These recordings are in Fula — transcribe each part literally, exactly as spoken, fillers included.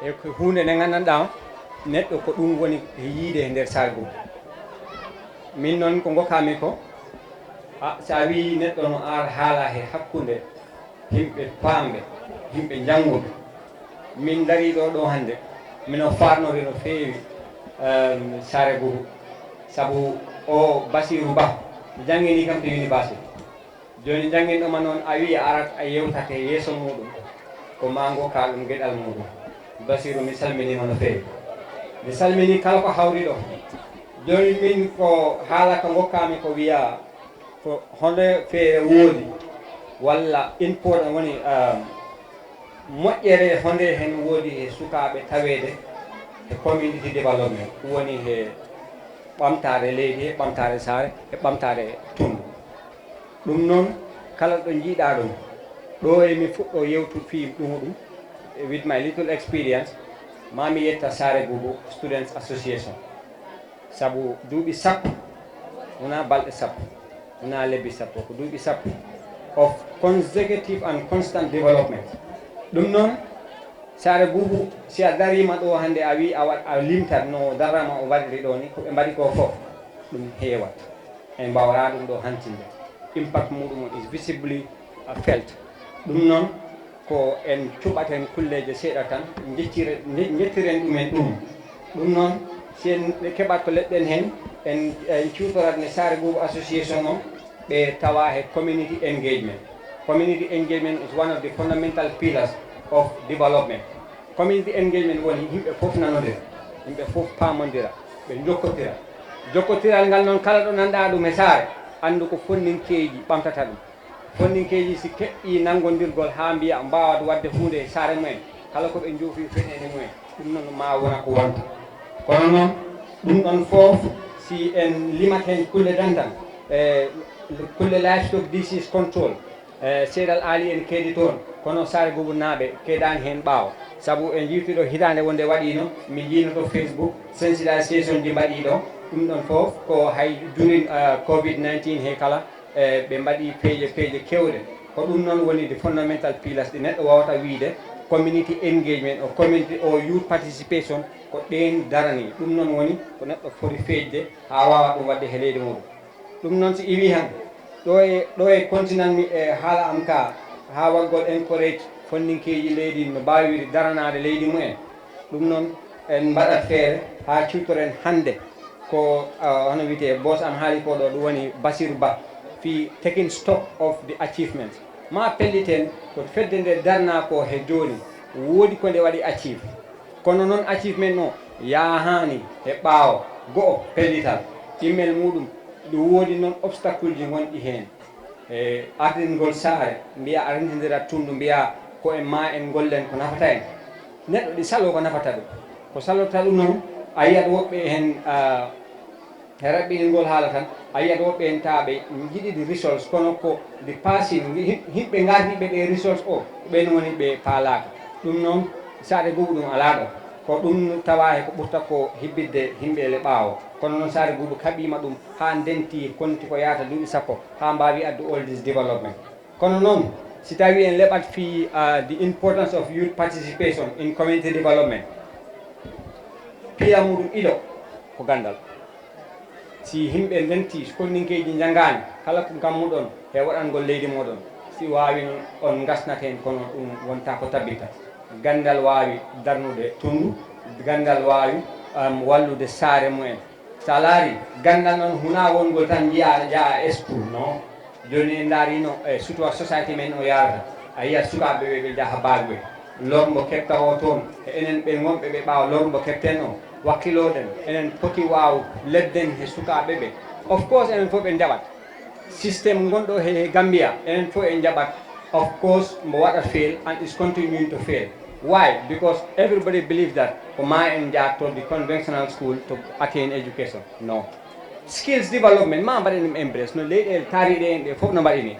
E ko huunde nde nganndanɗaa neɗɗo ko ɗum woni e yiide e nder sargu. Min noon ko ngokkami ko, a, so a wii neɗɗo no ar haala he hakkunde yimɓe faamɓe, yimɓe njannguɓe. Min darii ɗo, ɗo hannde, mino faarnori no feewi, em, Saare Bubu, sabu o Basiiru Bah, jannginii kam to université. Jooni jannginɗo ma noon, a wii a arat a yewtate yeeso muuɗum, ko maa ngokkaa ɗum geɗal muuɗum. Basiiru, mi salminiima no feewi. Mi salminii kala ko hawri ɗo. Jooni min ko haala ko ngokkaami ko wiyaa ko honde feere woodi, walla input woni, ah, moƴƴere honde heen woodi he sukaaɓe taweede he community development, woni he ɓamtaare leydi, he ɓamtaare saare, he ɓamtaare tunndu. Ɗum noon, kala ɗo njiiɗaa ɗum, ɗo e mi fuɗɗo yewtude fii ɗum ɗum, with my little experience, maa mi yetta Saare Bubu Students Association. Sabu duuɓi sappo, wonaa balɗe sappo, wonaa lebbi sappo, ko duuɓi sappo of consecutive and constant development. Ɗum noon, Saare Bubu, si a dariima ɗo hannde, a wii a waɗ-, a limtat no darnama o waɗiri ɗo ni, ko ɓe mbaɗi ko fof, ɗum heewat. En mbaawraa ɗum ɗo hantinde. Impact muuɗum on is visibly, uh, felt. Ɗum noon, ko en cuɓaten kulleeje seeɗa tan, njettire-, nje-, njettiren ɗumen ɗum. Ɗum noon, si en keɓat ko leɓɗen heen, en, en cuutorat ne Saare Bubu Association o, ɓe tawa he community engagement. Community engagement is one of the fundamental pillars of development. Community engagement woni yimɓe fof nanondira, yimɓe fof paamondira, ɓe jokkotira. Jokkotiral ngal noon, kala ɗo nanɗaa ɗum e saare, anndu ko fonninkeeji ɓamtata ɗum. Fonninkeeji si keɓɓii nanngondirgol haa mbiya mbaawat waɗde huunde e saare mumen, kala ko ɓe njoofii feneende mumen, ɗum noon maa wona ko wonta. Kono noon, ɗum ɗon fof, si en limat heen kulle dental, e kulle livestock disease control, e seedal aali en keedi toon, kono Saare Bubu naaɓe keedaani heen ɓaawo. Sabu en njiitii ɗo hitaande wonde waɗiino, mi njiino to Facebook, sensibilisation ji mbaɗii ɗo, ɗum ɗon fof ko hay durin, eh, covid nineteen he kala, e ɓe mbaɗi peeje, peeje keewɗe. Ko ɗum noon woni the fundamental pillars ɗi neɗɗo wawata wiyde community engagement o, community o, youth participation, ko ɗeen darani. Ɗum noon woni ko neɗɗo foti feejde haa waawa ɗum waɗde he leydi muɗum. Ɗum noon si iwi han, ɗo e, ɗo e continent mi e haala am ka, haa waɗgol encourage fonninkeeji leydi no mbaawiri daranaade leydi mumen. Ɗum noon en mbaɗat feere haa cuutoren hannde ko, ah, hono wiyetee, boss am haali ko ɗo, ɗum woni Basiru Ba, fii taking stock of the achievements. Ma pelliten ko fedde nde darnaa ko he jooni, woodi ko nde waɗi achieve. Kono noon achievement o yahaani he ɓaawo, go'o pellital, ɗimmel muuɗum, ɗum woodi noon obstacle ji ngonɗi heen. E ardingol saare, mbiya a rentindira tunndu, mbiya ko en ma en ngollen ko nafata en. Neɗɗo ɗi salo ko nafata ɗum. Ko salota ɗum noon, a yiyat woɓɓe heen, ah, he raɓɓiningol haala tan, a yiyat woɓɓe heen tawa ɓe njiɗi ɗi resource, kono ko ɗi paasi, him-, yimɓe ngardiiɓe ɗe resource o, ko ɓeen woni ɓe paalaaka. Ɗum noon, Saare Bubu ɗum alaa ɗo. Ko ɗum tawa he ko ɓurta ko hibbitde yimɓe le ɓaawo. Kono noon Saare Bubu kaɓiima ɗum haa ndenti konti ko yahata duuɓi sappo, haa mbaawi addu all this development. Kono noon, si tawii en leɓat fii, ah, the importance of youth participation in community development, piila muuɗum ɗiɗo ko ganndal. Si yimɓe ndenti, so konninkeeji njanngaani, kala ko ngammuɗon he waɗangol leydi mooɗon, si waawi noon on ngasnat heen, kono ɗum wontaa ko tabbita. Ganndal waawi darnude tunndu, ganndal waawi, um, wallude saare mumen. So a laari, ganndal noon hunaa wongol tan njiyaa, njiyaa esku, non. Jooni en ndaariino e sutuwa society men o yaarata, a yiyat sukaaɓe ɓe, ɓe njaha Baaguwe. Lormbo keɓta o toon, e enen ɓe ngonɓe ɓe ɓaawa lormbo keɓten o, wakkilooɗen, enen poti waaw leɓden he sukaaɓe ɓe. Of course, enen fof ɓe njaɓat. System ngonɗo he, he Gambia, enen fof en njaɓat. Of course, mbo waɗa fail and is continuing to fail. Why? Because everybody believes that ko ma en njahat to the conventional school to attain education. No. Skills development, ma mbaɗen ɗum embrace. No leyɗeele taariɗe en ɗe fof no mbaɗi ni.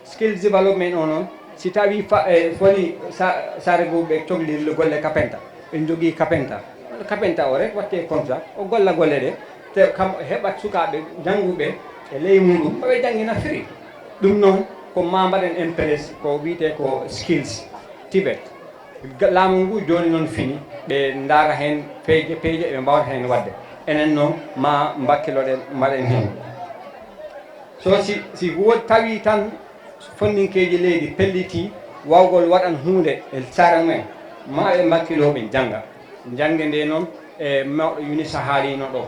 Skills development o noon, si tawi fa-, e, foni sa-, Saare Bubu ɓe cogli golle kapenta, ɓe njogii kapenta. Kapenta o rek watte comme ça, o golla golle ɗe, te kam heɓat sukaaɓe jannguɓe e ley muɗum, ɓe janngina free. Ɗum noon, ko ma mbaɗen embrace ko wiyetee ko skills, TVET. Laamu ngu jooni noon fini, ɓe ndaara heen peeje peeje ɓe mbaawata heen waɗde. Enen noon ma mbakkiloɗen mbaɗen heen. So si si wo tawi tan fonninkeeji leydi pellitii waawgol waɗan huunde e saare mumen, ma ɓe mbakkiloo ɓe njannga. Jaŋde nde noon e mawɗo Yunus haaliino ɗo,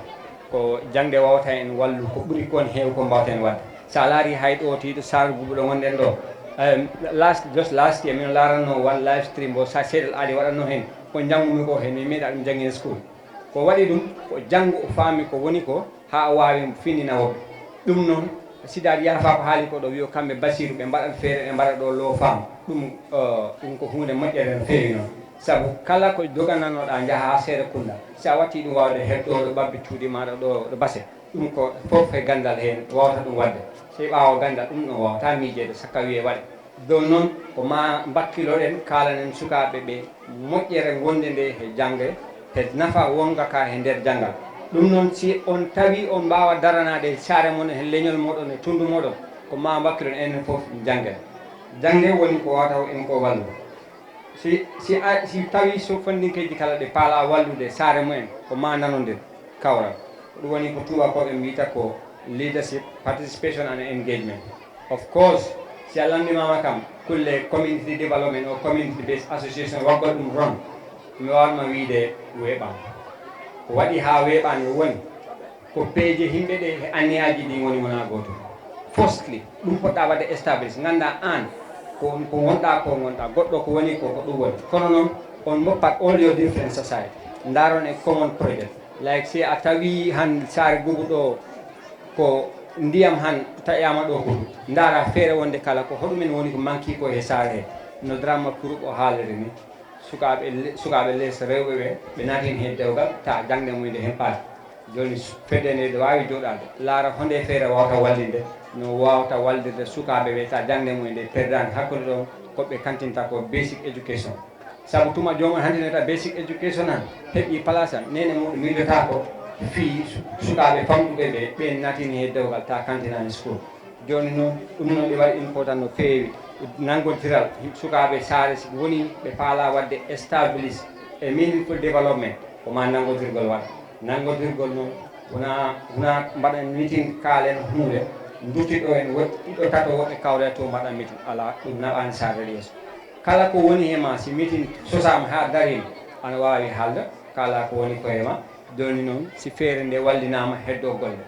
ko jaŋde wawata en wallu ko ɓuri kon heew ko mbawten wadde. Sa laari hay ɗo tiiɗo sar gubuɗo gonɗen ɗo, um, last just last year min laranno one live stream mo sa seeɗal aadi waɗanno hen, ko jangumi ko hen mi meeɗa ɗum jangina school. Ko waɗi ɗum ko jango o faami ko woni ko ha o wawi finnina woɓɓe. Ɗum noon, sidaat yaafa ko haali ko ɗo wiyo kamɓe basiru ɓe mbaɗat feere ɓe mbaɗa ɗo loo faam. Ɗum ɗum ko huunde moƴƴere no feewi noon. Sabu kala ko dogananoɗa njaha seere kunda, si a watti ɗum wawde heɗɗoɗo ɓabbi cuuɗi maɗa ɗo ɗo base. Ɗum ko fof he gandal heen wawata ɗum wadde. Sey ɓaawo gandal ɗum ɗon wawata miijeede sakka wiye waɗe. Dow noon ko ma mbakkiloɗen kaalanen sukaaɓe ɓe moƴƴere wonde nde he jannge, he nafa wonga ka he nder janngal. Ɗum noon si on tawi on mbaawa daranaade e saare mon e leñol moɗon e tunndu moɗon, ko ma mbakkilon enen fof janngen. Jannge woni ko wawata en ko wallu. Si si a si tawi so fonninkeeji kala ɗe paala wallude saare mumen, ko ma nanondir kawral. Ko ɗum woni ko tuubakooɓe mbiyta ko leadership, participation and engagement. Of course, si a lanndimama kam kulle community development o community based association waggol ɗum ron, mi wawanma wiide weeɓama. Ko waɗi ha weeɓani o woni ko peeje himɓe ɗe e anniyaji ɗi woni wona gooto. Firstly, ɗum poɗɗa waɗde establish, ganda an ko ko gonɗa ko gonɗa goɗɗo ko woni ko ko ɗum woni. Kono noon on mboppat all your different society, ndaron e common project. Like si a tawi han saare gubuɗo ko ndiyam han taƴama ɗo ko ndaara feere wonde kala ko hoɗumen woni ko manki ko e saare he. No drama groupe o haaliri ni, sukaaɓe le- sukaaɓe les rewɓe ɓe ɓe naatini he dewgal ta jangde mum nde hen paati. Joni fedde nde ɗo wawi joɗade laara honde feere wawata wallinde, no wawata wallirde sukaaɓe ɓe ta jangde mum nde perdani hakkunde ɗon. Ko ɓe kantinta ko basic education. Sabu tuma joomum hannde neta basic education han heɓi place am nene muɗum miijotako fii sukaaɓe famɗuɓe ɓe ɓen natini he dewgal ta kantinani school. Joni noon ɗum noon ɓe waɗi important no feewi. Nanngondiral sukaaɓe saare si woni ɓe paala waɗde establish e meaningful development ko ma nanngodirgol waɗa. Nanngodirgol noon wona wona mbaɗen meeting kaalen huunde, duttiɗo en woɗɗi ɗiɗo tato woɓɓe kawre to mbaɗa meeting ala ɗum naɓani saare yeeso. Kala ko woni e ma si meeting sosama ha darima ana wawi haalda kala ko woni ko e ma. Joni noon si feere nde wallinama heddo golle,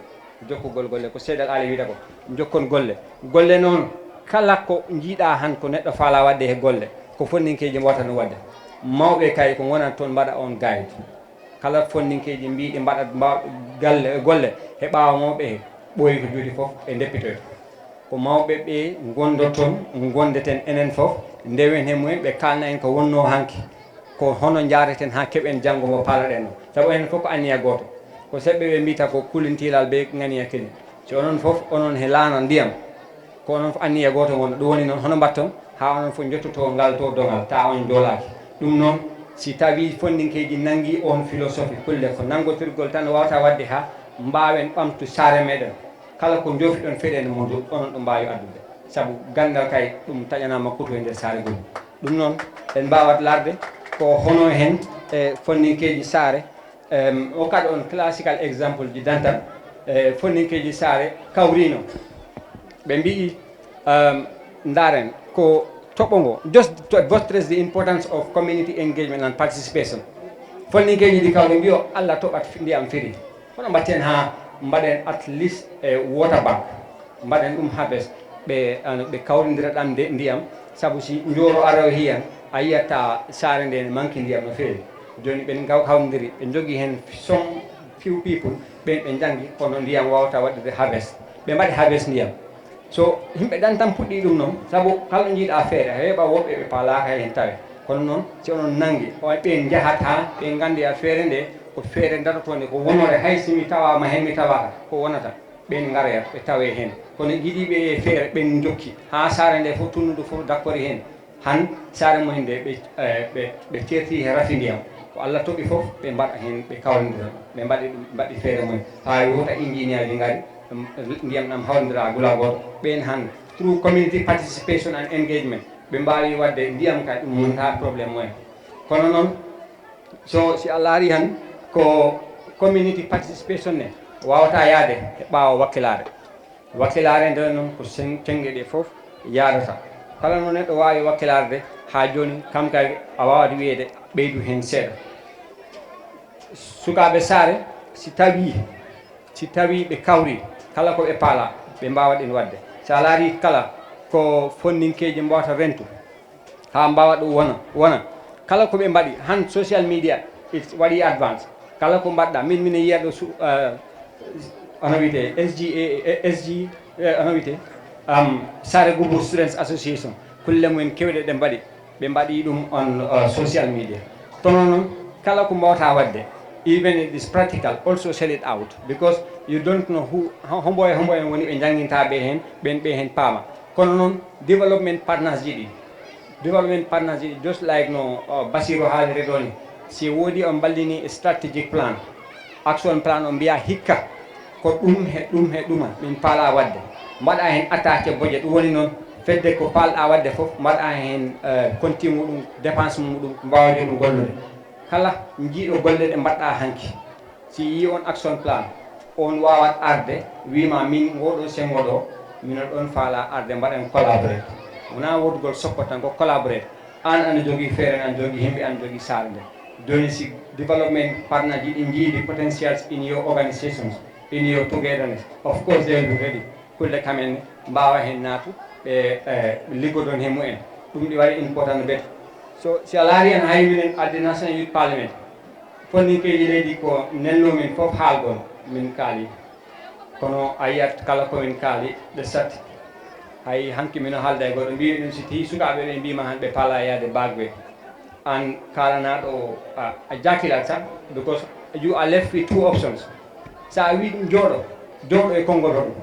jokkugol golle ko seeɗal aali wiyata ko jokkon golle. Golle noon kala ko jiiɗa han ko neɗɗo faala wadde he golle ko fonninkeji mbawata no wadde. Mawɓe kay ko gonata toon mbaɗa on guide. Kala fonninkeji mbiɗi mbaɗa mbaw- galle golle he ɓaawo mawɓe he ɓooyi ko juuti fof ɓe ndeppitoyta. Ko mawɓe ɓe ngondoton, ngondeten enen fof, ndewen he mumen, ɓe kaalna en ko wonno hanki, ko hono njaareten haa keɓen janngo mo paalaɗen o. Sabu enen fof ko anniya gooto. Ko seɓɓe ɓe mbiyta ko kulintilal be ganiya kini. Si onon fof onon he laana ndiyam, ko onon fof anniya gooto ngon. Ɗum woni noon hono mbatton haa onon fof njottoto ngal to doŋal, ta on njoolaaki. Ɗum noon, si tawi fonninkeeji nanngi on filosofi kulle, ko nanngotirgol tan wawata waɗde haa mbaawen ɓamtu saare meɗen. Kala ko njoofiɗon feɗen mo ndu onon ɗum mbaawi addude. Sabu ganndal kay ɗum taƴanaama kutu e nder saare goni. Ɗum noon en mbaawat larde ko hono heen e fonninkeeji saare. Em, o kadi on classical example ji dantal e fonninkeeji saare kawriino. Ɓe mbi'i, em, ndaaren ko toɓo ngo. Just to buttress the importance of community engagement and participation. Fonninkeeji ɗi kawri mbiyo Allah toɓat ndiyam firi. Hono mbatten haa mbaɗen at least e water bank, mbaɗen ɗum harvest, ɓe ano ɓe kawrindira ɗam nde ndiyam. Sabu si njooro aroy hiyan a yiyata saare nde ne manki ndiyam no feewi. Joni ɓen gaw kawrindiri ɓe jogi heen some few people ɓen ɓe jangi kono ndiyam wawata waɗirde harvest. Ɓe mbaɗi harvest ndiyam. So yimɓe ɗan tan puɗɗi ɗum noon, sabu kala ɗo jiiɗa feere heeɓa woɓɓe ɓe paalaaka heen tawe. Kono noon si onon nanngi ɓen njahata ɓe nganndi a feere nde ko feere darotonde ko wonore hay si mi tawaama heen mi tawaaka ko wonata. Ɓeen ngaroya ɓe tawee heen. Kono jiidiiɓe e feere ɓeen njokki haa saare nde fof tunnudu fof dakkori heen. Han saare mumen nde ɓe ɓe ɓe ceerti he rafi ndiyam. Ko Allah toɓi fof ɓe mbaɗa heen ɓe kawrindira ɓe mbaɗi ɗum mbaɗi feere mumen. Haa wota injiniyaaji ngari ndiyam ɗam hawrindira gula gooto. Ɓeen han through community participation and engagement ɓe mbaawi waɗde ndiyam ka ɗum wonta problème mumen. Kono noon, so si a laari han, ko community participation ne waawata yaade e ɓaawo wakkilaare. Wakkilaare nde noon ko sen-, ceŋɗe ɗe fof yaadata. Kala no neɗɗo waawi wakkilaarde haa jooni, kam kay a waawat wiyeede ɓeydu heen seeɗa. Sukaaɓe saare, si tawii, si tawii ɓe kawri, kala ko ɓe paala, ɓe mbaawa ɗum waɗde. So a laarii kala ko fonninkeeji mbawata rentu, haa mbaawa ɗum wona, wona. Kala ko ɓe mbaɗi, han social media, it waɗi advance. Kala ko mbaɗɗa, min, mine yiya ɗo su-, eh, hono wiyetee, S G A, eh, S G, eh, hono wiyetee, um, Saare Gubu Students Association, kulle mumen keewɗe ɗe mbaɗi, ɓe mbaɗi ɗum on, uh, social media. Kono noon, kala ko mbawta waɗde, even it is practical, also sell it out, because you don't know who, ho-, hombo e hombo en woni ɓe njannginta ɓe heen, ɓen ɓe heen paama. Kono noon, development partners ji ɗi, development partners ji ɗi, just like no, uh, Basiru haaliri ɗo ni, si woodi on mballini strategic plan, action plan, on mbiya hikka, ko ɗum he ɗum he ɗuma min paala waɗde. Mbaɗa heen attaché boje, ɗum woni noon, fedde ko paalɗa waɗde fof, mbaɗa heen, eh, konti muɗum, dépense muɗum, mbaawa ɗum gollude. Kala njiiɗo golle ɗe mbaɗɗa hanki, si yii on action plan, on waawat arde, wiima min ngoɗo senngo ɗo, mino ɗon faala arde, mbaɗen collaborate. Wonaa woodugol soppo tan, ko collaborate. Aan ana jogii feere, ana jogii himɓe, ana jogii saare nde. Jooni si development partner ji ɗi njiidi potentials in your organizations, in your togetherness, of course they will be ready. Kulle kamen mbaawa heen naatu, ɓe, eh, liggodon he mumen. Ɗum ɗi waɗi important bet. So, si a laari en hay minen adde National Youth Parliament, fonninkeeji leydi ko nelno min fof haalgol, min kaali. Kono a yiyat kala ko min kaali, ɗe satti. Hay hanki mino haalda e goɗɗo, mbiimi ɗum si tawi sukaaɓe ɓe mbiima han ɓe paala yaade baagwe. Aan kaalanaaɗo o, a, a jaakilat tan, because you are left with two options. So a wii ɗum jooɗo, jooɗo e konngol hoɗum,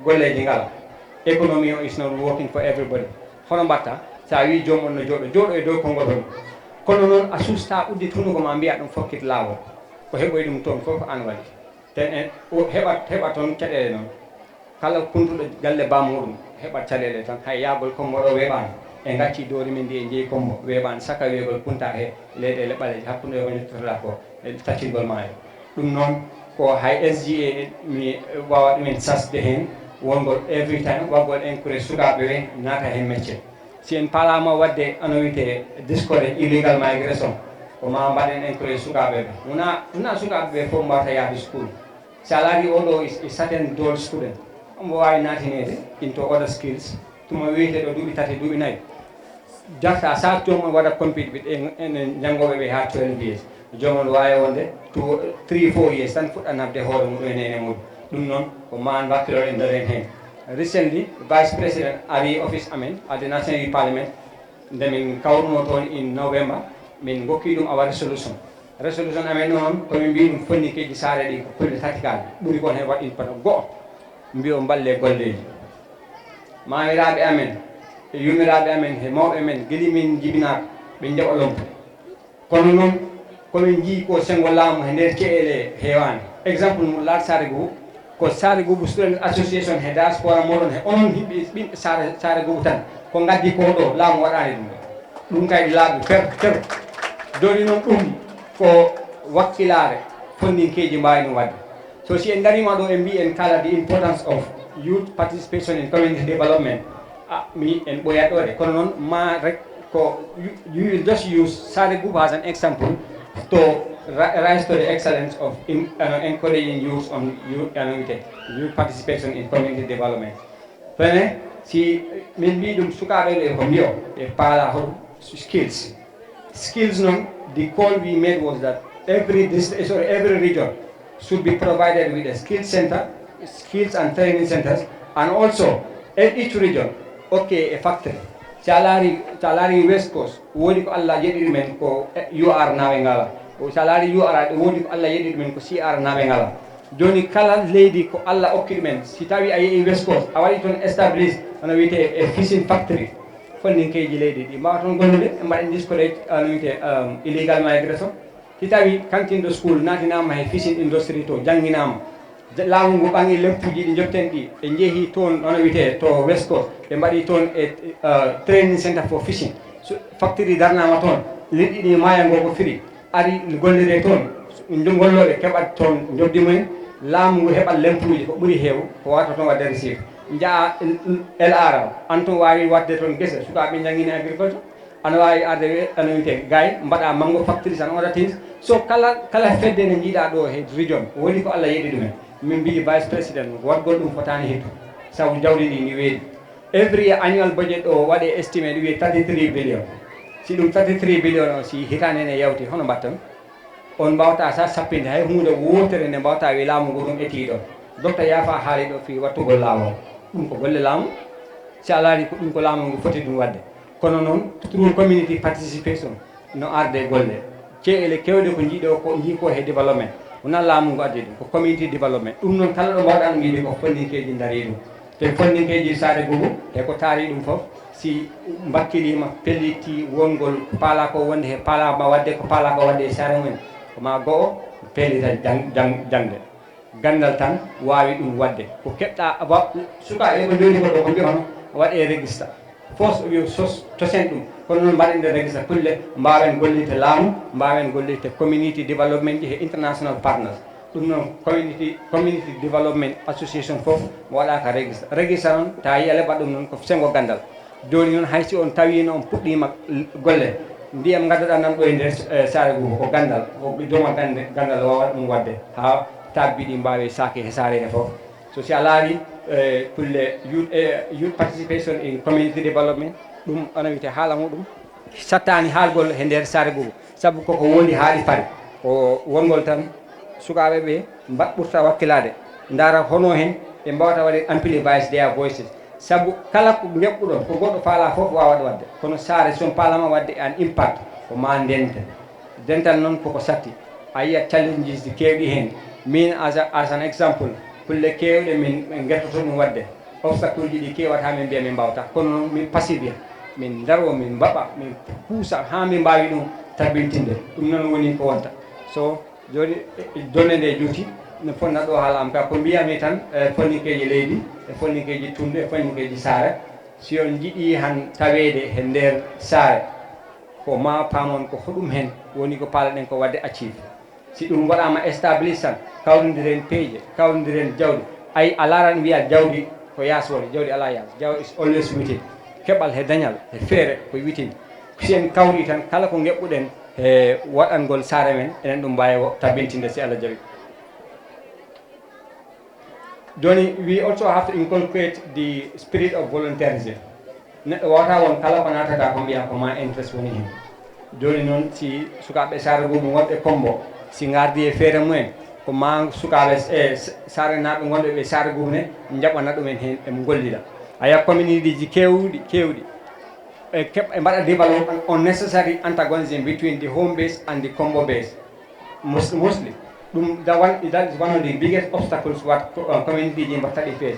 golleeji ngala. Economy o is not working for everybody. Hono mbaɗta, so a wii joom on no jooɗo, jooɗo e dow konngol hoɗum. Kono noon a susta uddit hunuko ma mbiya ɗum fokkit laawol. Ko heɓoy ɗum toon fof ko aan waɗi. Ten en, o heɓat, heɓat toon caɗeele noon. Kala kuntuɗo galle baamuɗum heɓat caɗeele tan. Hay yaagol Kombo ɗo weeɓaani. En ngacci doori men ndi en njehi Kombo, weeɓaani. Saka wiyegol kunta he leyɗeele ɓaleeje, hakkunde ko njottotoɗaa ko e taccirgol maayo. Ɗum noon ko hay S G A mi waawa ɗumen sasde heen, wongol every time, waɗgol encourage sukaaɓe ɓe naata heen métier. Si en paalaama waɗde, ano wiyetee, discourage illegal migration, ko ma mbaɗen encourage sukaaɓe ɓe. Wona, wona sukaaɓe ɓe fof mbawata yahde school. So a laari oɗo is, is certain dual student, omo waawi naatineede into other skills, tuma wiyetee ɗo duuɓi tati, duuɓi nayi. Jarta sa joomum waɗa compete with en, en, en janngooɓe ɓe haa twelve years. Joomum waawi wonde two, three, four years tan fuɗɗa naɓde hoore mum e neene mum. Ɗum noon ko maan wakkilooɗen daren heen. Recently, Vice President ari office amen, at the National Youth Parliament, nde min kawruno toon in November, min ngokki ɗum our resolution. Resolution amen noon, ko min mbii ɗum fonninkeeji saare ɗi ko kulle tati kala, ɓuri kon heen waɗ important. Go'o, mbiyo mballe golleeji. Maamiraaɓe amen, e yuumiraaɓe amen, e mawɓe men, gila min jibinaaka, ɓe njaɓa lompo. Kono noon, ko min njii ko senngo laamu he nder ce'ele heewaani. Exemple mum laata saare Gubu, ko saare Gubu Student Association he diaspora mooɗon he onon yimɓe, ɓiɓɓe saare, saare Gubu tan, ko ngaddi ko ɗo, laamu waɗaani ɗum. Ɗum kay laaɓi per, per. Jooni noon ɗum ko wakkilaare fonninkeeji mbaawi ɗum waɗde. So si en ngariima ɗo, en mbii en kala the importance of youth participation in community development. Ah, mi en ɓooyat ɗo de, kono noon ma rek ko you, you will just use Saare Gubu as an example to ri-, rise to the excellence of in, uh, encouraging youth on youth, uh, youth participation in community development. Pene, si min mbii ɗum sukaaɓe ɓe ko mbiyo, ɓe paala hol skills. Skills noon, the call we made was that every dis-, eh, sorry, every region should be provided with a skill center, skills and training centers, and also at each region, okay, a factory. So a laari, so a laari West Coast, woodi ko Allah yeɗiri men ko, eh, U R naaɓe ngala. O so a laari U R, woodi ko Allah yeɗiri men ko C R naaɓe ngala. Jooni kala leydi ko Allah okki ɗumen, si tawi a yehi West Coast, a waɗi toon establish, hono wiyetee, a fishing factory. Fonninkeeji leydi ɗi mbaawa toon gollude, ɓe mbaɗa discourage, hono wiyetee, um, illegal migration. Si tawi kantinɗo school naatinaama he fishing industry to, jannginaama, laamu ngu ɓaŋi leptuuji ɗi njoɓten ɗi, ɓe njehi toon, hono wiyetee, to West Coast, ɓe mbaɗi toon e, uh, training center for fishing. So, factory darnaama toon, Liɗɗi ɗi maayo ngo ko firi, ari gollire toon, gollooɓe keɓat toon njoɓdi mumen, laamu ngu heɓat lempuuji ko ɓuri heew, ko waawata toon waɗde receive. Njaha L R, aan toon waawi waɗde toon gese, sukaaɓe njannginii agriculture, ana waawi arde wi-, ana wiyetee gay, mbaɗa mango factory tan, other things. So kala, kala fedde nde njiiɗaa ɗo he region, woni ko Allah yeɗi ɗumen. Min mbiyi vice président, waɗgol ɗum fotaani heddu, sabu jawdi ndi ndi weeɗi. Every year annual budget o waɗe estimate wiye thirty-three billion. Si ɗum thirty-three billion o, si hitaande nde yawti, hono mbaɗton? On mbaawta sa sappinde hay huunde wootere nde mbaawta wi laamu ngu ɗum etii ɗo. Docteur Yafa haali ɗo fii wattugol laawol. Ɗum ko golle laamu. Si a laari ko ɗum ko laamu ngu foti ɗum waɗde. Kono noon, through community participation, no arde golle. Ceeɗele keewɗe ko njiiɗo ko njii ko he développement. Wonaa laamu ngu addi ɗum, ko community development. Ɗum noon kala ɗo mbaawɗaa ɗum yiide ko fonninkeeji ndarii ɗum. Te fonninkeeji Saare Gubu, e ko taari ɗum fof, si mbakkiliima, pellitii wongol, paalaa ko wonde he, paalaa ma waɗde ko paalaa ko waɗde e saare mumen, ko ma go'o pellita jang-, jang-, jaŋde. Ganndal tan waawi ɗum waɗde. Ko keɓɗaa, wa-, sukaaɓe ko njooni ko ɗo, ko mbiy hono waɗee register. Fof o wiy sos, tosen ɗum. Kono noon mbaɗen nde register kulle, mbaawen gollirde laamu, mbaawen gollirde community development ji he international partners. Ɗum noon, community, community development association fof mo waɗaaka register. Register noon, ta yiyale mbaɗ ɗum noon ko sengo ganndal. Jooni noon, hay si on tawiino on puɗɗiima golle, ndiyam ngaddoɗaa nan ɗo e nder, eh, Saare Gubu, ko ganndal, ko jooma gannde, ganndal waawata ɗum waɗde, haa tabbi ɗi mbaawi saake he saare he fof. So si a laari, eh, kulle youth, eh, youth participation in community development, ɗum ana wiyetee haala muɗum, sattaani haalgol he nder Saare Gubu. Sabu koko wondi haa ɗi pari. Ko wongol tan sukaaɓe ɓe mbaɗ ɓurta wakkilaade. Ndaara hono hen ɓe mbaawata waɗde amplify their voices. Sabu kala ko ngeɓɓuɗon, ko goɗɗo faalaa fof waawat waɗde. Kono saare so on paalaama waɗde an impact, ko ma ndente. Dental noon koko satti. A yiyat challenges ɗi keewɗi heen. Min as a, as an example, kulle keewɗe min, min ngertoto ɗum waɗde. Obstacle ji ɗi keewata min mbiya min mbaawata. Kono noon min pasibiya. Min ndaro, min mbaɓa, min puusa haa min mbaawi ɗum tabbintinde. Ɗum noon woni ko wonta. So jooni, e, e, donne nde juuti, no fonna ɗo haala am ka. Ko mbiyami tan, e, fonninkeeji leydi, e fonninkeeji tunde, e fonninkeeji saare. Si on njiɗi han taweede he nder saare, ko ma paamon ko hoɗum hen woni ko paalaɗen ko waɗde achieve. Si ɗum waɗaama establish tan, kawrindiren peeje, kawrindiren jawdi. Ay, a laaran wiya jawdi ko yaas woni, jawdi alaa yaas. Jawdi is always within. Keɓal he dañal, he feere ko within. Si en kawri tan, kala ko ngeɓɓuɗen he waɗangol saare men, enen ɗum mbaawi wo-, tabbintinde si Allah jaɓi. Jooni, we also have to inculcate the spirit of volunteerism. Neɗɗo waawata won kala ko naatata ko mbiya ko ma interest woni heen. Jooni noon, si sukaaɓe Saare Gubu wonɓe Kombo, si ngardi e feere mumen, ko ma sukaaɓe, e, Saarenaaɓe wonɓe ɓe Saare Gubu ne njaɓana ɗumen heen, ɓe ngollida. A yiya community ji keewɗi, keewɗi. Ɓe keɓ-, ɓe mbaɗa development on necessary antagonism between the home base and the Kombo base. Mos-, mostly, ɗum, that one, that is one of the biggest obstacles what co-, uh, community ji mbaɗta ɗi face.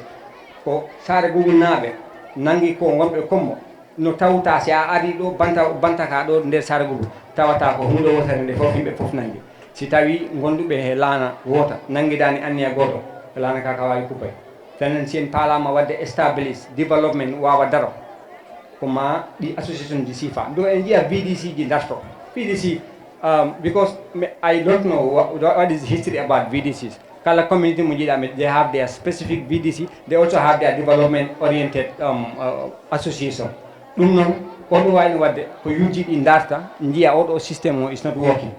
Ko Saare Gubu naaɓe nangi ko wonɓe Kombo. No tawta si a ari ɗo, banta, banta ka ɗo nder Saare Gubu, tawata ko huunde wootere nde fof, yimɓe fof nangi. Si tawi gonduɓe he laana woota, nangidaani anniya gooto, laana ka, ka waawi kuppay. Tenen si en paalaama waɗde establish development waawa daro, ko ma ɗi association ji siifa. Do en njiya V D C ji darto. V D C, um, because me, I don't know what, what is history about V D Cs. Kala community mo njiɗa, they have their specific V D C. They also have their development oriented, um, uh, association. Ɗum noon, ko ɗum wayno waɗde ko yujji ɗi darta, njiya oɗo system o is not working.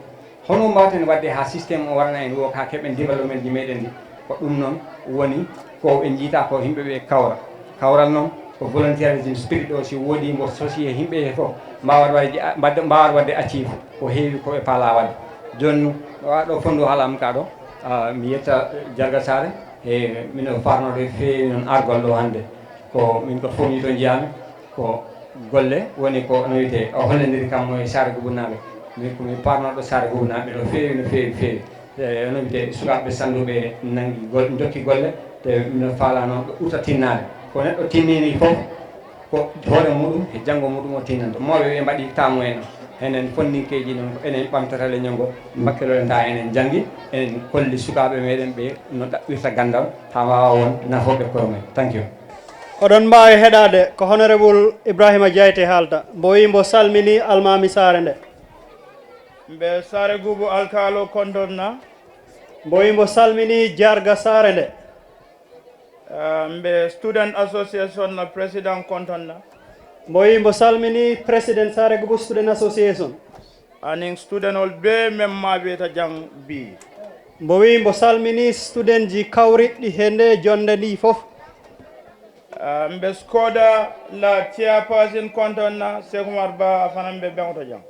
Hono mbawten waɗde haa system o warana en woo ka keɓen development ji meɗen ɗi? Ko ɗum noon woni ko ɓe njiita ko yimɓe ɓe kawra. Kawral noon ko volunteerism spirit o, si woodi mbo sosi e yimɓe he fof, mbawat waɗde, mbadde, mbawat waɗde achieve ko heewi ko ɓe paala waɗde. Jooni ɗo, ɗo fondo haala am ka ɗo, ah, mi yetta Jarga Saare, e mino farnode feewi noon argol ɗo hannde. Ko min ko fof ni to njiyami, ko golle woni ko no wiyetee, o hollondiri kam mo e Saare Gubunaaɓe. Min ko mi parnoɗo Saare Gubunaaɓe no feewi, no feewi, feewi. E, no wiyetee, sukaaɓe sannduɓe nangi gol-, jokki golle, te mino faala noon ɓe ɓurta tinnaade. Ko neɗɗo tinnini fof, ko hoore muɗum, e janngo muɗum o tinnanta. Mawɓe ɓe mbaɗi taamu en o. Enen fonninkeeji noon, ko enen ɓamtata leñol ngol, mbakkiloɗen ta enen janngi, enen kolli sukaaɓe meɗen ɓe no ɗaɓɓirta ganndal, haa waawa won nafooɓe koye mumen. Thank you. Oɗon mbaawi heɗaade ko Honorable Ibrahima Diaité haalta, mbo wiyi mbo salminii almaami saare nde. Mbe Saare Gubu Alkaalo kontonna. Mbo wi mbo salmini jarga saare nde. Ah, mbe Student Association na President kontonna. Mbo wi mbo salmini President Saare Gubu Student Association. Anin student ol be men maɓe ta jang bi. Mbo wi mbo salmini student ji kawriɗɗi he nde jonde ndi fof. Ah, mbe Skoda la chairperson kontonna Sekou Oumar Ba a fanan mbe ɓeŋto jang.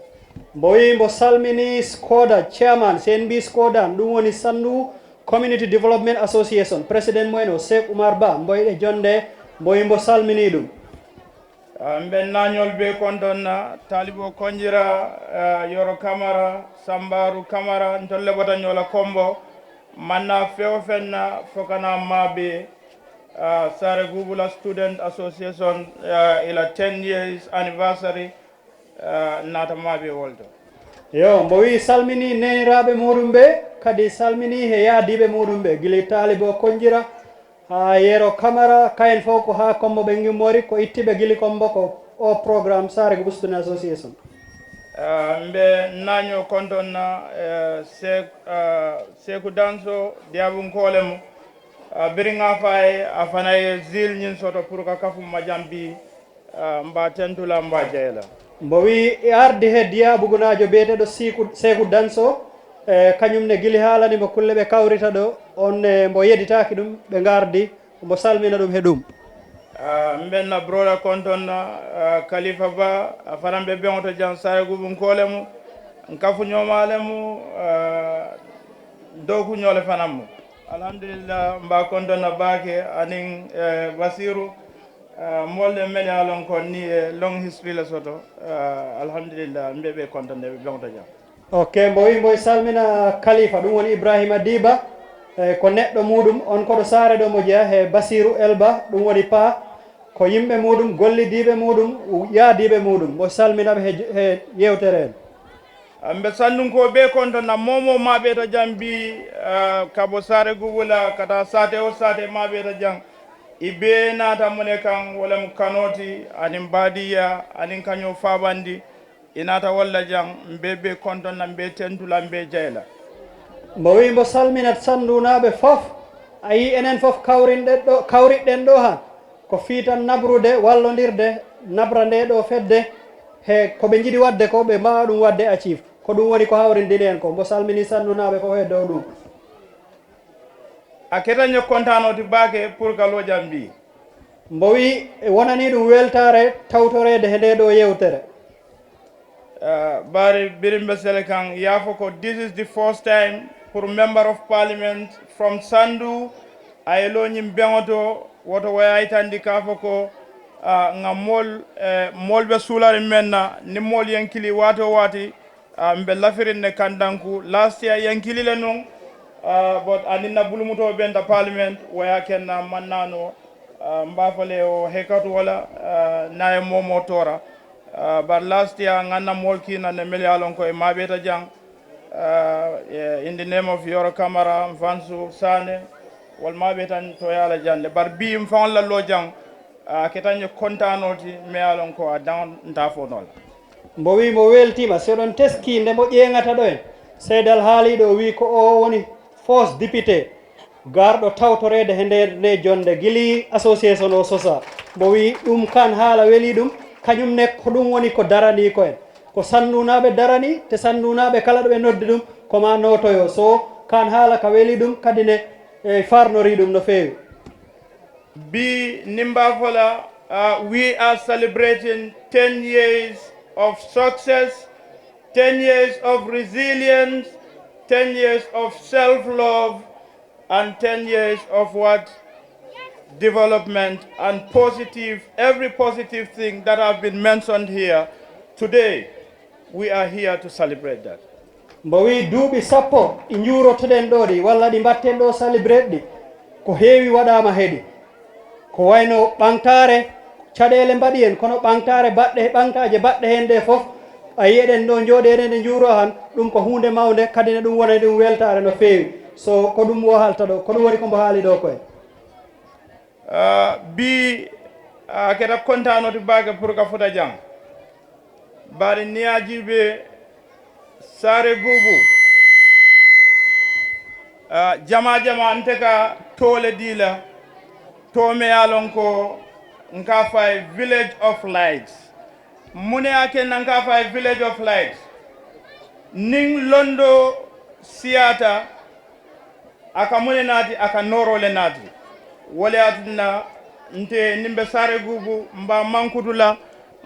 Mbo wi mbo salmini Skoda chairman, C N B Skoda, ɗum woni Sandu Community Development Association, President mumen o Sekou Oumar Ba, mbo yiɗe jonde, mbo wi mbo salmini ɗum. Ah, mbe nañol be kontonna, Talibo Konjira, ah, Yoro Kamara, Sambaru Kamara, ntolle bota ñola kombo, manna fewo fenna, fokana maɓe, ah, Saare Gubu la Student Association, ah, ila ten years anniversary, ah, nata maɓe wolto. Yo, mbo wi salmini neniraaɓe muɗum ɓe, kadi salmini he yaadiiɓe muɗum ɓe, gili Talibo Konjira, haa Yero Kamara, kayen fof ko haa Kombo ɓe ngimmori, ko ittiɓe gili Kombo ko o programme Saare Gubu Student Association. Ah, mbe naño kontonna, eh, Sek-, ah, Seku Danso, Diabunkoole mo, ah, Biriŋa Faye, a fanaye Zil ñin soto pour ka kafu majambi, ah, mba tentula, mba jeyla. Mbo wi e ardi he diya bugunaajo biyeteeɗo Siku, Seku Danso, e kañum ne gili haalani mbo kulle ɓe kawrita ɗo, on ne mbo yeditaaki ɗum, ɓe ngardi, mbo salmina ɗum he ɗum. Ah, mbenna broda kontonna, ah, Khalifa Ba, a fanan ɓe ɓeŋto jan Saare Gubu Nkoole mo, nkafu ñomaale mo, ah, dow ku ñoole fanan mo. Alhamdulillah, mba kontonna baake, anin, eh, Basiru, ah, molde mele alon kon ni e long history le soto, ah, alhamdulillah, mbe ɓe kontonde ɓe ɓeŋto jan. Ok, mbo wi mbo salmina Khalifa, ɗum woni Ibrahima Diba, e ko neɗɗo muɗum, on koɗo saare ɗo mo jeya he Basiru Elba, ɗum woni pa, ko yimɓe muɗum, gollidiiɓe muɗum, yaadiiɓe muɗum, mbo salmina ɓe he, he yewtere en. Ah, mbe sanndunkoo ɓe kontonna momo maɓe ta jambi, ah, kabo Saare Gubula, kata saate o saate maɓe ta jang. I be naata mone kan, wala mo kanoti, anin badiya, anin kaño fabandi, i naata walla jang, mbe be kontonna, mbe tentula, mbe jayla. Mbo wi mbo salminat sannduunaaɓe fof. A yii enen fof kawrinɗen ɗo, kawriɗen ɗo han. Ko fii tan nabrude, wallondirde, nabra nde ɗo fedde, he ko ɓe njiɗi waɗde ko, ɓe mbaawa ɗum waɗde acif. Ko ɗum woni ko hawrindini en ko. Mbo salmini sannduunaaɓe fof he dow ɗum. A ketaño kontaanoti baake pour ka lojam mbi. Mbo wi, e wonani ɗum weltaare tawtoreede he nde ɗo yewtere. Ah, Bari Birimbe Sele kan, yafo ko, this is the first time pour member of parliament from Sandu, a yeloñin beŋoto, woto wayaytandi ka fo ko, ah, nga mol, eh, mol be sulari menna, ni mol yenkili wato wati, ah, mbe lafirin ne kandanku. Last year yenkili le nun, ah, but aninna bulumuto benta parliament, waya kenna mannano, ah, mbafale o hekatu wala, ah, naye momo tora. Ah, but last year, nganna mol kina ne meli alon ko e maɓeta jang. Ah, eh, in the name of Yoro Kamara, Mfansu, Sane, wal maɓe tan to yala jande. But bi mfan la lo jang, ah, ketanye kontanoti me alon ko a dan nta fo nol. Mbo wi mo weltima, so ɗon teski nde mo ƴeeŋata ɗo en. Seydal haali ɗo wi ko o woni fos député. Garɗo tawtoreede he nder nde jonnde gili association o sosa, mbo wi ɗum kan haala weli ɗum, kañum ne ko ɗum woni ko darani ko en. Ko sannduunaaɓe darani, te sannduunaaɓe kala ɗo ɓe noddi ɗum, ko ma nootoyo. So kan haala ka weli ɗum, kadi ne, e, farnori ɗum no feewi. Bi Nimba Fola, uh, we are celebrating ten years of success, ten years of resilience, ten years of self-love, and ten years of what? Development and positive, every positive thing that have been mentioned here today, we are here to celebrate that. Mbo wi duuɓi sappo ɗi njuurotoɗen ɗo ɗi, walla ɗi mbatten ɗo celebrate ɗi, ko heewi waɗaama he ɗi. Ko wayno ɓaŋtaare, caɗeele mbaɗi en, kono ɓaŋtaare baɗɗe, ɓaŋtaaje baɗɗe heen ɗe fof, a yii eɗen ɗo njooɗi eɗen ɗe njuuro han, ɗum ko huunde mawnde, kadi ne ɗum wona ɗum weltaare no feewi. So ko ɗum o haalta ɗo, ko ɗum woni ko mbo haali ɗo koye. Ah, bi, ah, keta kontaanoti baake pour ka futa jam. Bari niyaji be Saare Guubu, ah, jama jama ante ka toole diila, to me ye a lon ko nka fay Village of Light. Mune ake nan ka fay Village of Light. Nin londo siyata, a ka mune naati, a ka noorole naati. Wole atinna nte nimbe Saare Guubu mba mankutula,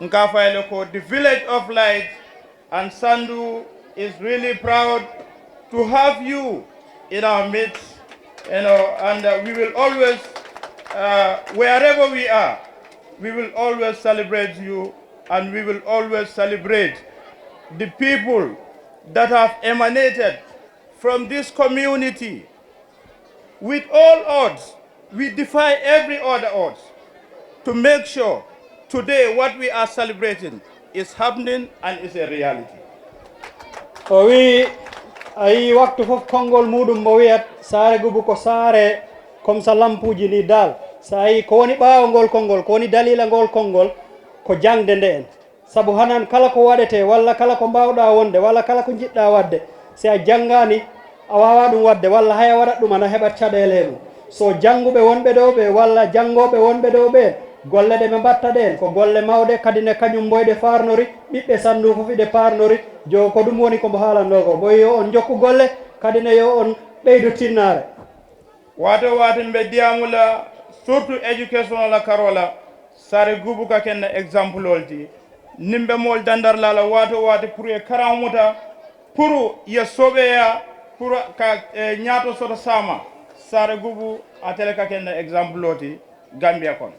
nka fay le ko the Village of Light, and Sandu is really proud to have you in our midst, you know, and uh, we will always, uh, wherever we are, we will always celebrate you, and we will always celebrate the people that have emanated from this community. With all odds, we defy every other odds to make sure today what we are celebrating is happening and is a reality. O wi a yi waktu fof konngol muɗum mo wiyat Saare Gubu ko saare comme ça lampuuji ni dal. So a yi ko woni ɓaawo ngol konngol, ko woni dalila ngol konngol, ko jaŋde nde en. Sabu hanan kala ko waɗetee walla kala ko mbaawɗaa wonde walla kala ko njiɗɗaa waɗde, si a janngaani a waawaa ɗum waɗde walla hay a waɗat ɗum ana heɓat caɗeele he mum. So jannguɓe wonɓe ɗoo ɓee walla janngooɓe wonɓe ɗoo ɓeen, golle ɗe ɓe mbaɗta ɗeen ko golle mawɗe, kadi ne kañum mboyɗe faarnori, ɓiɓɓe Sanndu fof iɗe paarnori, jo ko ɗum woni ko mbo haalannoo ko, mbo yo on njokku golle, kadi ne yo on ɓeydu tinnaare. Wato wati mbe diamula surtout éducation la karola. Saare Gubu ka kenna exemple olti nimbe mol dandar lala wato wati pour ye karamuta pour ye sobeya pour ka eh, nyato soto sama. Saare Gubu atele ka kenna exemple olti Gambia kon.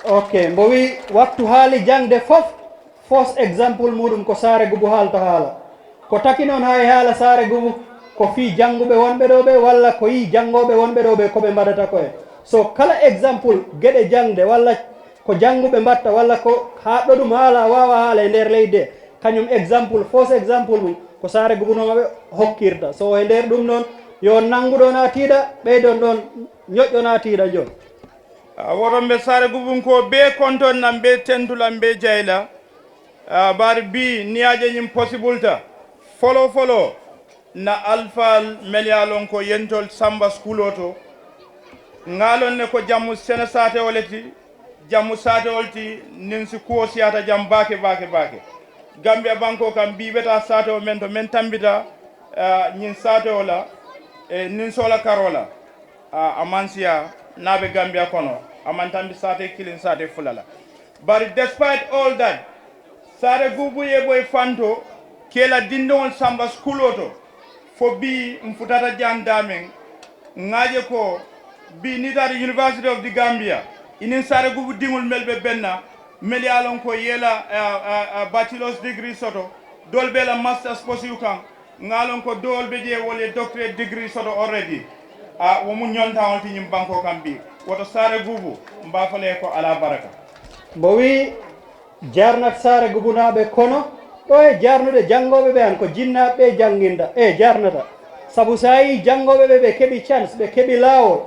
Ok, mbo wi wattu haali jangde fof. Fausse exemple muɗum ko Saare Gubu haalta haala. Ko taki noon haa e haala Saare Gubu, ko fii jannguɓe wonɓe ɗoo ɓee walla ko yii janngooɓe wonɓe ɗoo ɓee ko ɓe mbaɗata ko en. So kala exemple geɗe jaŋde walla ko jannguɓe mbaɗta walla ko haaɗɗo ɗum haala waawa haala e nder leydi he, kañum exemple, fausse exemple mum ko Saare Gubu noon ɓe hokkirta. So e nder ɗum noon yo on nanngu ɗoon haa tiiɗa, ɓeydon ɗoon ñoƴƴon haa tiiɗa njoon. Woto mbe Saare Gubun ko bee konton na mbe tentula mbe jayla. Bari bi niyaje ñin possible ta folo folo na alfal melyalon ko yentol samba skulo to. Ngalon ne ko jammu sene sate oleti jammu sate olti nin si kuwo siyata jam bake bake bake. Gambia banko kam bi beta sate o men to men tambita ñin sate ola e nin sola karola. A, a man siya naɓe Gambia kono a man tambi sate kilin sate fulala. Bari despite all that, Saare Gubu ye boy fanto kela dindiŋol samba skulo to fo bi mfutata jan damen. Ŋaje ko bi nitata University of the Gambia inin Saare Gubu diŋol mel ɓe benna mel ye a lon ko yela uh, uh, uh, bachelor's degree soto dol bela master's posiw kan. Ngalon ko dool be je wole doctorate degree soto already. A wo mu ñonta on ti ñim banko kam bi woto Saare Gubu mbafale ko ala baraka. Mbo wi jarnat Saare Gubunaaɓe kono ɗo e jarnude janngooɓe ɓe an ko jinnaaɓe ɓe jannginta e jarnata. Sabu so a yii janngooɓe ɓe ɓe keɓi chance ɓe keɓi laawol.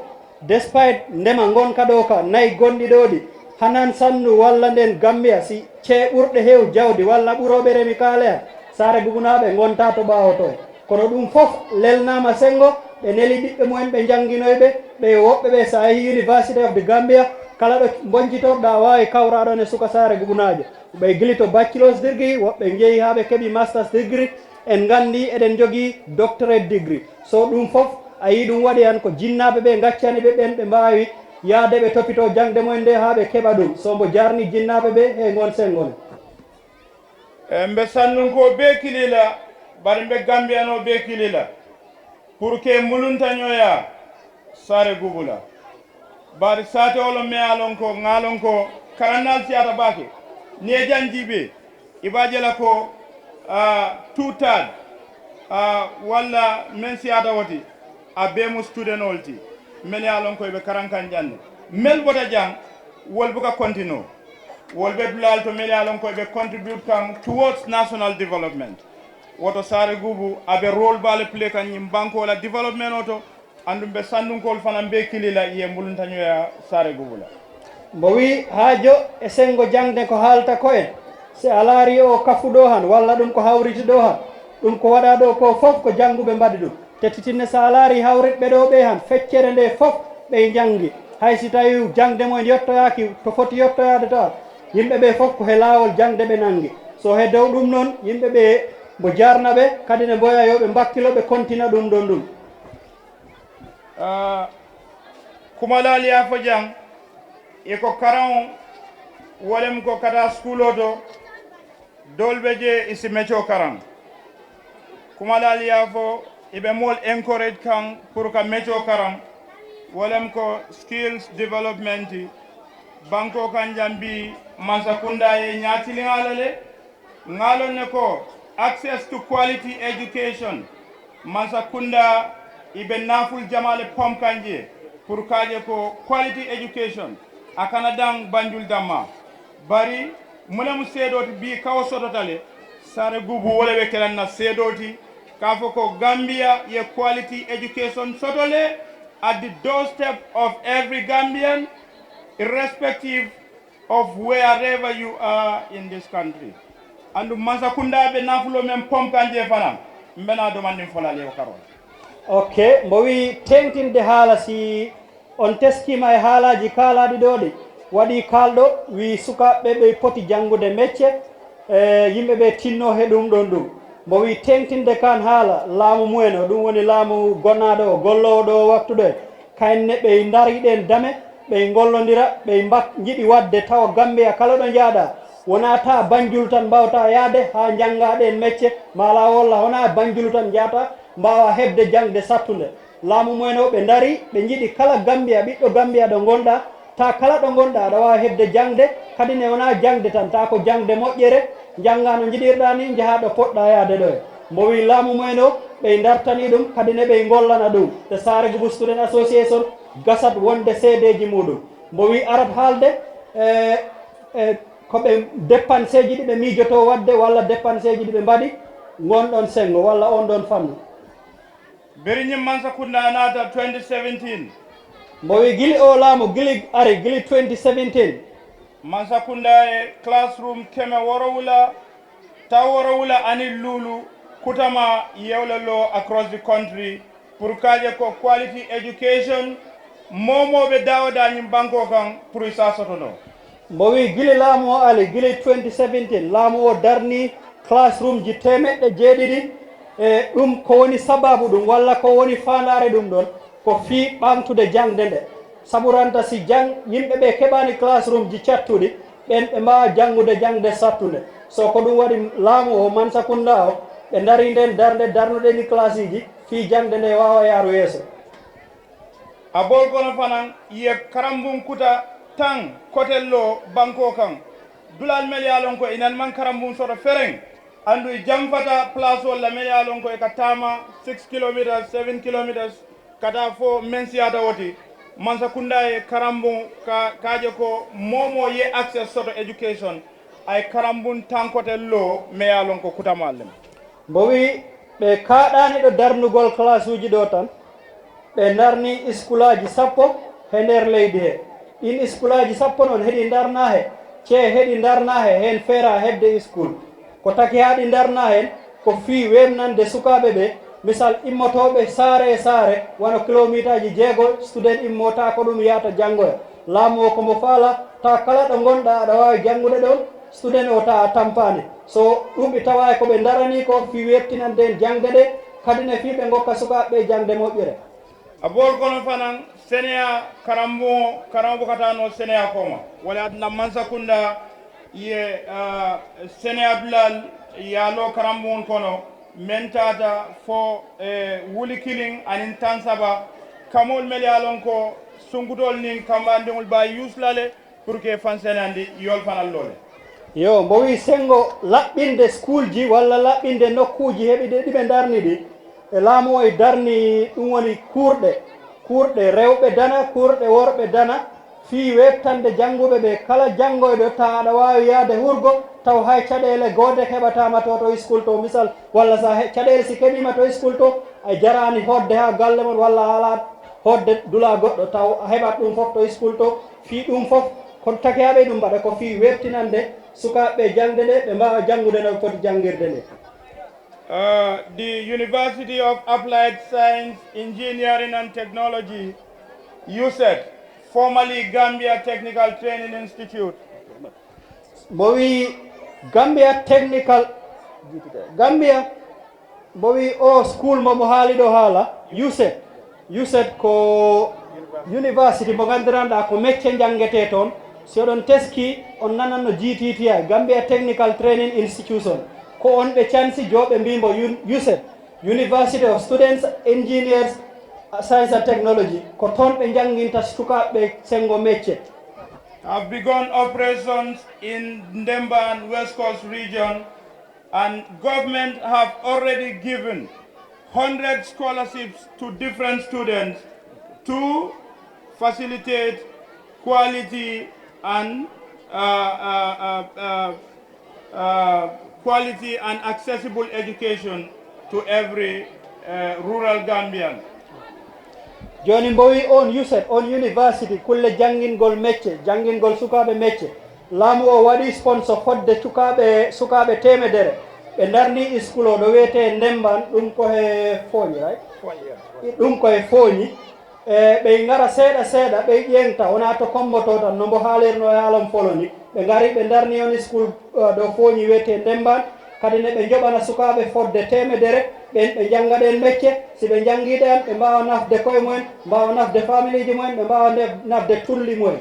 Despite ndema ngonka ɗo ka nayi gonɗi ɗo ɗi hanan sannu walla nden Gambia si cee ɓurɗe heew jawdi walla ɓurooɓe remi kaale an Saare Gubunaaɓe ngonta to ɓaawo to en. Kono ɗum fof lelnaama senngo ɓe neli ɓiɓɓe mumen ɓe njannginoy ɓe ɓe woɓɓe ɓe so a yehii University of the Gambia kala ɗo mboñcitorɗa a waawi kawraa ɗoon e suka Saare Gubunaajo ɓe gili to bachelor's degree woɓɓe njehi haa ɓe keɓi master's degree. En nganndi eɗen njogii doctorate degree. So ɗum fof a yii ɗum waɗi han ko jinnaaɓe ɓe ngaccani ɓe ɓen ɓe mbaawi yahde ɓe topitoo jaŋde mumen nde haa ɓe keɓa ɗum. So mbo jarni jinnaaɓe ɓe he ngon senngo ne. E mbe sannun ko be kilila bari mbe gambiyano be kilila pour que muluntañoya Saare Gubula. Bari sate olo me alon ko ngalon ko karannal siyata bake ni e janjibe ibajela ko uh, two third uh, walla men siyata woti a be mu student olti men ya lon ko be karankan janne mel bota jang wol buka continue wol be dulal to mel ya lon ko be contribute kan towards national development. Woto Saare Gubu abe role bale play kan nyim banko la development oto. Andum ɓe sanndunkol fanan be kilila iye mbuluntañoya Saare Gubula. Mbo wi haajo e senngo jaŋde ko haalta ko en si a laari o kafu ɗo han walla ɗum ko hawriti ɗo han. Ɗum ko waɗaa ɗoo ko fof ko jannguɓe mbaɗi ɗum. Te titinne, so a laarii hawritɓe ɗoo ɓee han, feccere ndee fof ɓe njanngi. Hay si tawii jaŋde mum en yottoyaaki to foti yottoyaade tan, yimɓe ɓee fof ko he laawol jaŋde ɓe nanngi. So he dow ɗum noon, yimɓe ɓee mbo jaarna ɓe, kadi ne mboya yo ɓe mbakkilo, ɓe kontina ɗum ɗoon ɗum. Ah, Kumalaal Yaafo Jaŋ, e ko karaŋ, wolem ko kata school o to, dolɓe je isi meco karaŋ. Kumalaal Yaafo, iɓe mool encourage kaŋ pour ka meco karaŋ, wolem ko skills development. Banko kan jambi Mansa Kunda ye ñaatiliŋaala le, ŋaalon ne ko access to quality education. Mansa Kunda ibe naful jamaale pom kanje pour kaaje ko quality education. A kana daŋ Banjul damma. Bari mune mu seedooti bi kawo sototale, sare gubu wole be kelanna seedooti, ka fo ko Gambia ye quality education sotole at the doorstep of every Gambian, irrespective of wherever you are in this country. Andu Mansa Kunda be nafulo men pom kanje fana, mbena do mandin fola lewo karo. Ok, mbo wi teŋtinde haala, si on teskiima e haalaaji kaalaaɗi ɗoo ɗi, waɗi kaalɗo wi sukaaɓe ɓe poti janngude mecce, e yimɓe ɓe tinno he ɗum ɗon ɗum. Mbo wi teŋtinde kan haala laamu mumen o, ɗum woni laamu gonnaaɗo o, golloowo ɗo waktu ɗo e, Kayne ɓe ndari ɗen dame, ɓe ngollondira, ɓe mbat-, njiɗi waɗde tawa Gambia kala ɗo njaaɗa, wonaa ta Banjul tan mbawta yaade haa njannga ɗen mecce, maa laa wolla wonaa Banjul tan njahata mbaawa heɓde jaŋde sattunde. Laamu mumen o ɓe ndari, ɓe njiɗi kala Gambia, ɓiɗɗo Gambia ɗo ngonɗa, ta kala ɗo ngonɗa aɗa waawi heɓde jaŋde, kadi ne wonaa jaŋde tan, ta ko jaŋde moƴƴere, njannga no njiɗirɗa ni, njaha ɗo poɗɗa yaade ɗo e. Mbo wi laamu mumen o, ɓe ndartani ɗum, kadi ne ɓe ngollana ɗum. Te Saare Gubu Student Association gasat wonde seedeeji muɗum. Mbo wi arat haalde, e, e, ko ɓe dépenseeji ɗi ɓe miijoto waɗde, walla dépenseeji ɗi ɓe mbaɗi, ngon ɗon senngo, walla on ɗon fannu. Beriñim Mansa Kunda naata twenty seventeen. Mbo wi gili o laamu, gili ari, gili twenty seventeen. Mansa Kunda e classroom keme worowula, taw worowula ani lulu, kutama yewle lo across the country, pour kaaje ko quality education, momo ɓe dawoda ñim banko kan, pour isa sotono. Mbo wi gili laamu o ali, gili twenty seventeen, laamu o darni classroom ji teemeɗɗe jeeɗiɗi, e ɗum ko woni sababu ɗum, walla ko woni faandaare ɗum ɗon, ko fii ɓamtude jaŋde nde. Sabu ranta si jaŋ-, yimɓe ɓe keɓaani classroom ji cattuɗi, ɓen ɓe mbaawa janngude jaŋde sattunde. So ko ɗum waɗi laamu o, Mansa Kunda o, ɓe ndari nden darnde darnuɗen ni classe iji, fii jaŋde nde waawa yaaru yeeso. A bol kono fanan, ye karambun kuta tan kotel lo banko kan. Dulal mel ye a lon ko inan man karambun soto fereŋ. Andu i jamfata place wol la mel ye a lon ko i ka taama six kilometers, seven kilometers, kata fo men siyata woti. Mansa Kunda ye karambun ka, kaaje ko momo ye access soto education. Ay karambun tan kotel lo mel ye a lon ko kutamal lem. Mbo wi ɓe kaaɗaani ɗo darnugol classe uji ɗo tan, ɓe ndarni iskulaaji sappo he nder leydi he. Ɗin iskulaaji sappo noon heɗi ndarna he, cee heɗi ndarna he, heen feera heɓde iskul. Ko taki haa ɗi ndarna heen, ko fii weemnande sukaaɓe ɓe, misal immotooɓe saare e saare, wano kilomitaaji jeego, student immota ko ɗum yahata janngoya. Laamu o ko mbo faala, tawa kala ɗo ngonɗa aɗa waawi janngude ɗoon, student o tawa a tampaani. So ɗum ɓe tawa e ko ɓe ndarani ko fii weɓtinande en jaŋde nde, kadi ne fii ɓe ngokka sukaaɓe ɓe jaŋde moƴƴere. A bool kono fanan seneya karambo, karambo katano seneya koma. Wala adna Mansa Kunda ye, ah, seneya dulal yalo karambo on kono men tata fo, eh, wuli kilin anin tan saba kamol mel yalon ko sungutol nin kambandiŋol ba yuslale. Pour que fansenandi yol fanal lole. Yo, mbo wi senngo laɓɓinde school ji walla laɓɓinde nokkuuji heɓi ɗe ɗi ɓe ndarni ɗi. E laamu o e darni ɗum woni kuurɗe, kuurɗe rewɓe dana, kuurɗe worɓe dana, fii weeɓtande jannguɓe ɓe kala janngoyɗo, tawa aɗa waawi yahde hurgo, taw hay caɗeele goode keɓataama to, to school to, misal, walla so a he-, caɗeele si keɓiima to school to, a jaraani hoɗde haa galle mon, walla a alaa hoɗde dula goɗɗo, taw a heɓat ɗum fof to school to, fii ɗum fof, kono takiyaaɓe ɗum mbaɗa ko fii weeɓtinande sukaaɓe ɓe jaŋde nde, ɓe mbaawa janngude no ɓe poti janngirde nde. Uh, the University of Applied Science, Engineering and Technology, U S E T, formerly Gambia Technical Training Institute. Mbo wi Gambia Technical, Gambia, mbo wi o school mo mo haali ɗo haala, U S E T. U S E T ko university mo nganndiranɗaa ko mecce njanngetee toon. Si oɗon teski, on nananno G T T I, Gambia Technical Training Institution. Ko on ɓe cansi jooɓe mbii mbo U S E T, University of Students, Engineers, Science and Technology. Ko toon ɓe njannginta sukaaɓe senngo mecce. Have begun operations in Ndemba and West Coast region, and government have already given hundred scholarships to different students to facilitate quality and uh, uh, uh, uh, uh, quality and accessible education to every uh, rural Gambian. Jooni mbo wi on U S E T, on university, kulle janngingol mecce, janngingol sukaaɓe mecce, laamu o waɗi sponsor fodde cukaaɓe, sukaaɓe teemedere. Ɓe ndarni school o ɗo wiyetee Ndemban, ɗum ko he Fooñi, right? Ɗum ko he Fooñi. E ɓey ngara seeɗa seeɗa, ɓey ƴeeŋta, wonaa to Kommboto tan, no mbo haalirnoo e Alam Folo ni. Ɓe ngari, ɓe ndarni on school uh, ɗo Fooñi wiyetee Ndemban. Kadi ne ɓe njoɓana sukaaɓe fodde teemedere, ɓeen ɓe njannga ɗeen mecce. Si ɓe njanngii ɗeen, ɓe mbaawa nafde koye mumen, mbaawa nafde familiiji mumen, ɓe mbaawa nde- nafde tulli mumen.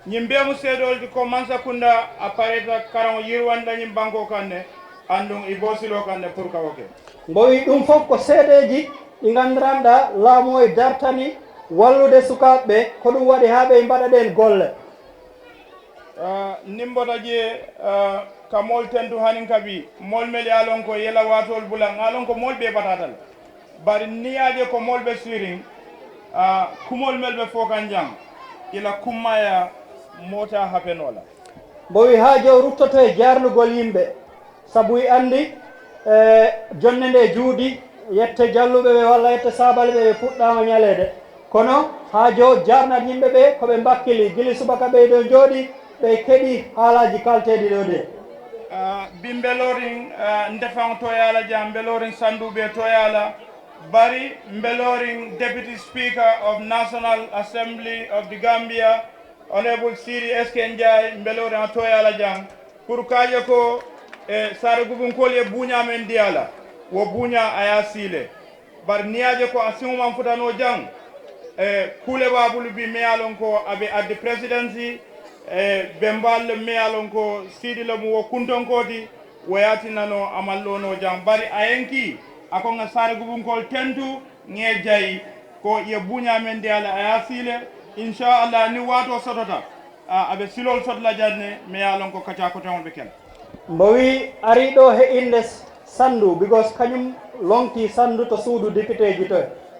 Ñin bee mu seedoolti ko Mansa Kunda a pareta karaŋo yirwanda ñin bankoo kan ne, anndun i boo siloo kan ne pour ka woke. Mbo wi ɗum fof ko seedeeji ɗi nganndiranɗaa laamu o e dartani wallude sukaaɓe ɓe, ko ɗum waɗi haa ɓe mbaɗa ɗeen golle. Uh, nimbota je uh, ka mool tentu hanin kabi mool mel ye a lon ko yela waatool bula ŋa lon ko mool bee batatal. Bari niŋ ye a je ko moolu be siiriŋ, a, kumoolu mennu be fo kaŋ jaŋ, i la kummaya moo te a hapenoo la. Mbo wi haajo ruttoto e jaarnugol yimɓe, sabu i anndi, e, jonnde nde juuɗi, yette jalluɓe ɓe walla yette saabaliɓe ɓe puɗɗaama ñaleede. Kono haajo jaarnat yimɓe ɓe ko ɓe mbakkili gili subaka ɓeydo njooɗi, ɓe keɗi haalaaji kalteeɗi ɗo de. A, bi mbelooriŋ, a, ndefaŋo toyaala jaŋ, mbelooriŋ sanduuɓe toyaala, bari mbelooriŋ Deputy Speaker of National Assembly of the Gambia, Honorable Sidi S K Njai, mbelooriŋ a toyaala jaŋ, pour kaaje ko, e, saare gubunkoolu ye buuñaa meŋ diyaala, wo buuñaa a ye a siile. Bari niŋ ye a je ko a siŋo maŋ futanoo jaŋ, e, kuu le be a bulu bi, meŋ ye a loŋ ko a be at the presidency, e, bembaalu le, meŋ ye a loŋ ko Siidi le mu wo kuntonkoo ti, wo ye a tinna noo a maŋ loo noo jaŋ. Bari a ye ŋ kii, a ko ŋa saare gubunkoolu tentu, ŋa i jayi, ko i ye buuñaa meŋ diyaala a ye a siile. Insha Allah, niŋ waatoo sotota, a, a be siloolu soto la jaŋ ne, meŋ ye a loŋ ko kaccaa koteŋolu be ke la. Mbo wi ari ɗo he innde Sandu, because kañum longtii Sandu to suudu dipiteeji to.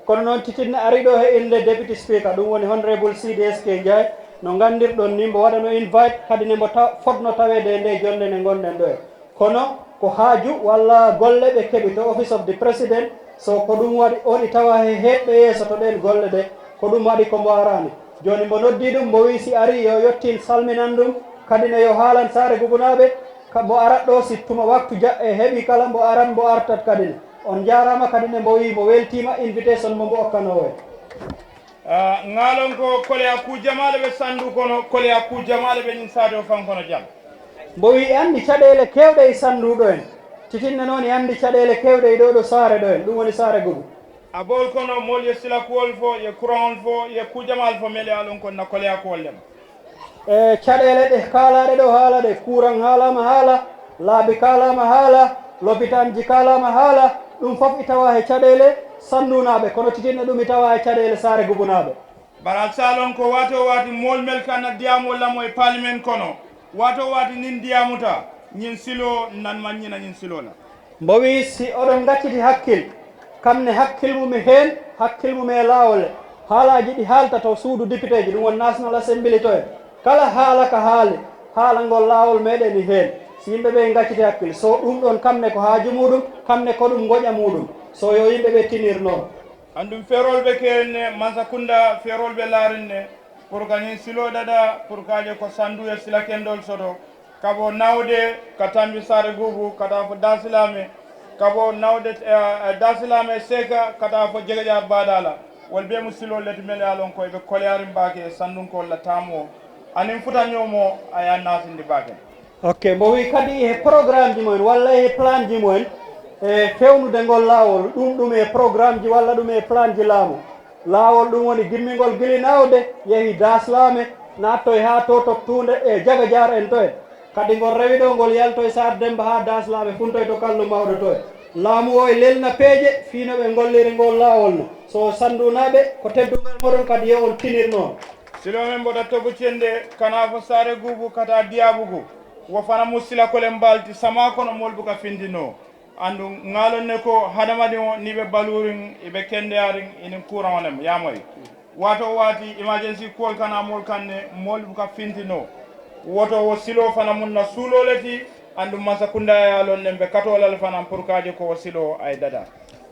Kono noon titinne ari ɗo he innde Deputy Speaker, ɗum woni Honorable Sidi S K Njai, no nganndirɗon ni, mbo waɗano invite, kadi ne mbo taw- fotno taweede e nde jonnde nde ngonɗen ɗo he. Kono ko haaju walla golle ɓe keɓi to Office of the President, so ko ɗum waɗi, waɗi tawa he heeɗɓe yeeso to ɗeen golle ɗe, ko ɗum waɗi ko mbo araani. Jooni mbo noddii ɗum, mbo wii si arii yo yottin salminan ɗum, kadi ne yo haalan Saare Gubunaaɓe, ka mbo arat ɗo si tuma waktu ja- e heɓii kala mbo aran, mbo artat kadi ne. On njaaraama kadi ne, mbo wii mbo weltiima invitation mo mbo okkanoo o. Ah, ŋaalon ko koleya kuu jamaaɗe ɓe Sandu kono, koleya kuu jamaaɗe ɓe ñin saate o fan kono jam. Mbo wii e anndi caɗeele keewɗe e Sandu ɗo en. Titinne noon e anndi caɗeele keewɗe e ɗo ɗo saare ɗo en, ɗum woni Saare Gubu. Abool kono, mool ye sila kuwol fo, ye kuraŋol fo, ye kuu jamaal fo, mele alon kon na koleya kuwol lem. E caɗeele ɗe kaalaaɗe ɗo haala ɗe, kuuraŋ haalaama haala, laabi kaalaama haala, lopitaanji kaalaama haala, ɗum fof i tawa he caɗeele Sandunaaɓe, kono titinne ɗum i tawa he caɗeele Saare Gubunaaɓe. Bara salon ko waati o waati mool mel kana diyaamoo lamo e parliament kono, waati o waati nin diyaamuta, ñin siloo nan man ñina ñin siloo la. Mbo wii si oɗon ngacciti hakkil, kam ne hakkil mum e heen, hakkil mum e laawol e haalaaji ɗi haalta to suudu dipiteeji, ɗum woni National Assembly to en. Kala haala ka haali, haala ngol laawol meɗen e heen. Si yimɓe ɓe ngacciti hakkil, so ɗum ɗon kam ne ko haaju muɗum, kam ne ko ɗum ngoƴa muɗum. So yo yimɓe ɓe tinir noon. Anndum feerol ɓe keen ne, Mansa Kunda feerol ɓe laarin ne, pour ka ñin siloo dada, pour kaaje ko Sandu e sila kendol soto, kabo nawde ka tambi Saare Gubu, kata fo Daasilaame, Kabo nawde, eh, eh, Dasilame Seka kata fo Jegejaar Badala. Wol be mu silol leti mel ye a lon ko ɓe koleyarin baake e sandunkol la taamu o. Anin futa ñoomo a ye a naasindi baake. Ok, mbo wi kadi e programme ji mumen walla e plan ji mumen e fewnude ngol laawol, ɗum, ɗum e programme ji walla ɗum e plan ji laamu. Laawol ɗum woni gimmingol gili nawde, yehi Daslame, naattoy haa to, to tuunde e Jagajaar en to en. Kadi ngol rewi ɗo, ngol yaltoy Saar Demba haa Daslame, funtoy to Kallu Mawɗo to en. Laamu o e lelna peeje fii no ɓe ngolliri ngol laawol no. So Sannduunaaɓe, ko teddungal moɗon kadi yo on tinir noon. Silo men mboɗa togo cennde, kana fo Saare Guubu kata Diyaabugu, wo fana mu sila kolen balti sama kono moolu buka findinoo. Andu ŋaalon ne ko hadamadiŋo ni be balurin, i be kendeyarin, i niŋ kuraŋo le yaamoyi. Waato wo waati, emergency kuwol kana moolu kaŋ ne, moolu buka finti noo. Woto wo siloo fana muŋ na suuloo le ti, andu mansakunda ye a loŋ ne be katoo la le fanaŋ pour ka je ko wo siloo a ye dada.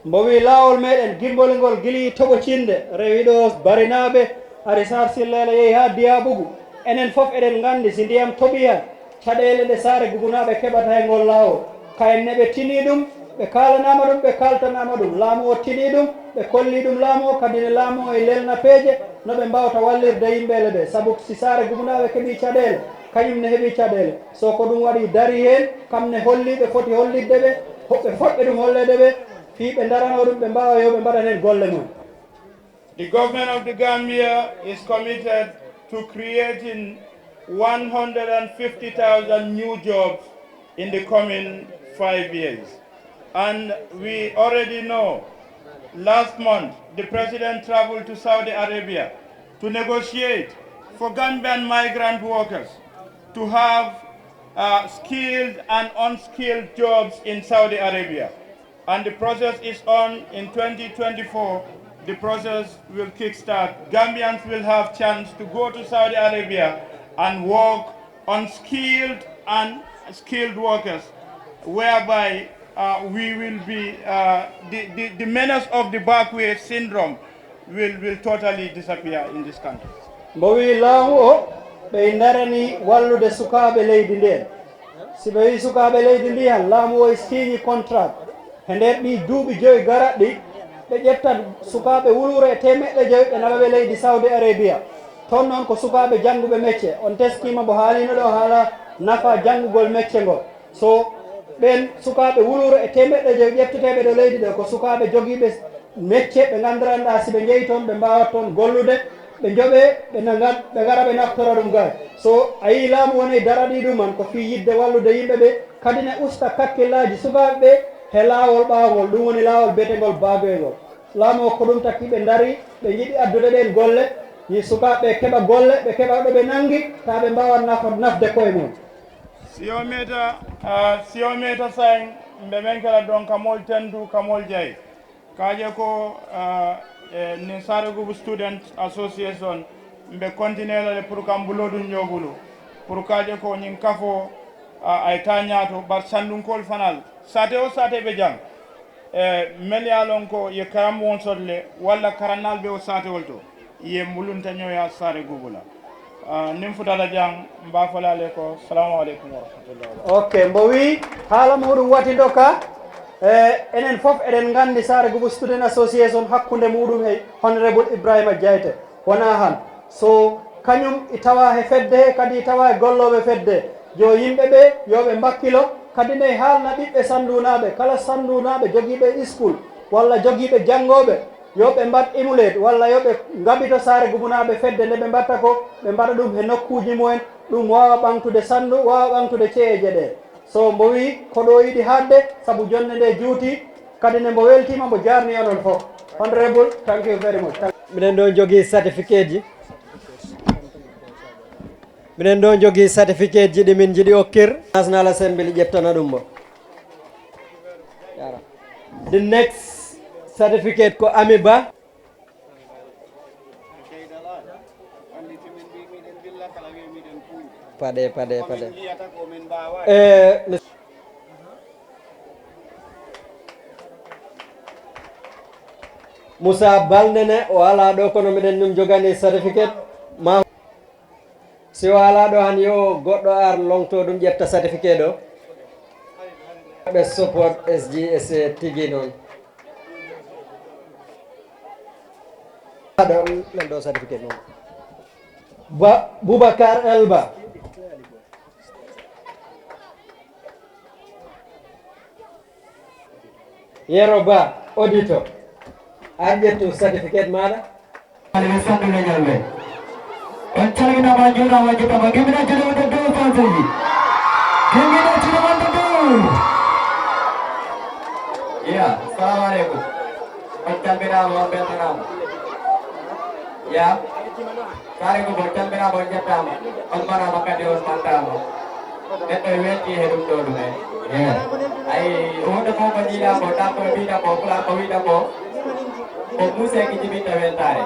Mbo wi laawol meɗen gimbolingol gili toɓo cinde, rewi ɗo barinaaɓe, ari Saar Silleele yehi haa Diyaabugu. Enen fof eɗen nganndi si ndiyam toɓi han, caɗeele ɗe Saare Gubunaaɓe keɓata e ngol laawol, kayen ne ɓe tinii ɗum, ɓe kaalanaama ɗum, ɓe kaaltanaama ɗum. Laamu o tinii ɗum, ɓe kollii ɗum laamu o, kadi ne laamu o e lelna peeje no ɓe mbaawta wallirde yimɓeele ɓe. Sabu si Saare Gubunaaɓe keɓii caɗeele, kañum ne heɓii caɗeele. So ko ɗum waɗi darii heen, kam ne hollii ɓe foti hollitde ɓe, hoɓɓe fotɓe ɗum holleede ɓe, fii ɓe ndaranoo ɗum, ɓe mbaawa yo ɓe mbaɗan heen golle mum. The government of the Gambia is committed to creating one hundred and fifty thousand new jobs in the coming five years. And we already know last month the president traveled to Saudi Arabia to negotiate for Gambian migrant workers to have uh, skilled and unskilled jobs in Saudi Arabia. And the process is on. In twenty twenty-four, the process will kickstart. Gambians will have chance to go to Saudi Arabia and work on skilled and skilled workers, whereby uh, we will be, uh, the, the, the menace of the backway syndrome will, will totally disappear in this country. Mbo wi laamu o, ɓe ndarani wallude sukaaɓe leydi ndeen. Si ɓe wi sukaaɓe leydi ndi han, laamu o e siiñi contrat. He nder ɗi duuɓi joyi garaɗi, ɓe ƴettat sukaaɓe wuluure e teemeɗɗe joyi, ɓe naɓa ɓe leydi Saudi Arabia. Toon noon ko sukaaɓe jannguɓe mecce. On teskiima mbo haalino ɗo haala nafa janngugol mecce ngo. So ɓeen sukaaɓe wuluure e teemeɗɗe joyi ƴetteteeɓe ɗo leydi ɗo, ko sukaaɓe jogiiɓe mecce, ɓe nganndiranɗaa si ɓe njehi toon, ɓe mbaawat toon gollude, ɓe njoɓee, ɓe na ngar-, ɓe ngara, ɓe naftora ɗum gay. So a yii laamu woni daraɗi ɗum man, ko fii yiɗde wallude yimɓe ɓe, kadi ne usta kakkillaaji sukaaɓe ɓe he laawol ɓaawngol, ɗum woni laawol biyeteengol baagoyngol. Laamu o ko ɗum taki ɓe ndari, ɓe njiɗi addude ɗeen golle, ni sukaaɓe ɓe keɓa golle, ɓe keɓa ɗo ɓe nanngi, taa ɓe mbaawa nafo-, nafde koye mum. Si yo meta, ah, si yo meta sayin, mbe men kala ɗon ka mool tendu, ka mool jayi. Kaaje ko, ah, e, ni Saare Gubu Student Association, mbe continuer la le pour ka mbulo ɗum ñoobulu. Pour kaaje ko ñin kafo, ah, ay ta ñaato, bar sanndunkol fanal. Saate o saate ɓe jang. E, mel ye a lon ko ye karambuŋo soto le, walla karannaalu be wo saatewol to, ye mbulunta ñoya Saare Gubu la. Ah, niŋ futata jaŋ, mbe a fo la le ko, salaamu aleykum wa rahmatullahi wa barakatuh. Ok, mbo wi haala muɗum wati ndoka. E, enen fof eɗen nganndi Saare Gubu Student Association hakkunde muɗum e Honorable Ibrahima Jayte. Wonaa han. So kañum i tawa he fedde he, kadi i tawa e gollooɓe fedde. Yo yimɓe ɓe, yo ɓe mbakkilo, kadi ne haalna ɓiɓɓe sannduunaaɓe, kala sannduunaaɓe jogiiɓe iskul walla jogiiɓe janngooɓe, yo ɓe mbaɗ imuleet walla yo ɓe ngabito Saare Gubunaaɓe fedde nde ɓe mbaɗta ko, ɓe mbaɗa ɗum he nokkuuji mumen, ɗum waawa ɓaŋtude sanndu, waawa ɓaŋtude ceeje ɗe. So mbo wi ko ɗo yiɗi haaɗde, sabu jonnde nde juuti, kadi ne mbo weltiima, mbo jaarni onon fof. Honorable, thank you very much. Miɗen ɗo jogii certificateji. Miɗen ɗo jogii certificateji ɗi min njiɗi okkir. National Assembly ƴettana ɗum mbo. Yara. The next certificate ko Ami Ba. Paɗe, paɗe, paɗe. Eh, mis-, Moussa Balde ne, o alaa ɗo, kono miɗen ɗum jogani certificate. Ma, si o alaa ɗo han, yo goɗɗo ar longto ɗum, ƴetta certificate o. Ɓe support S G S A tigi noon. Aɗon nan ɗo certificat mum. Ba, Boubacar Elba. Yero Ba, auditor. Ar ƴettu certificat maɗa. Alhaji Sandu Leñol ɓe. On calminaama, on njuuraama, on njettaama. Gimmiɗo juuɗe wonde dow Faansuuji. Gimmiɗo juuɗe wonde dow. Iya, salamu aleykum. On calminaama, on mbeltanaama. Ya. Saare ko on calminaama, on njettaama. On mbaraama kadi, on mantaama. Neɗɗo e welti he ɗum ɗo ɗum en. Eey. Ay, huunde fof ko jiiɗa ko, ɗa ko wiɗa ko, pulaar ko wiɗa ko, ko muuseeki jibinta weltaare.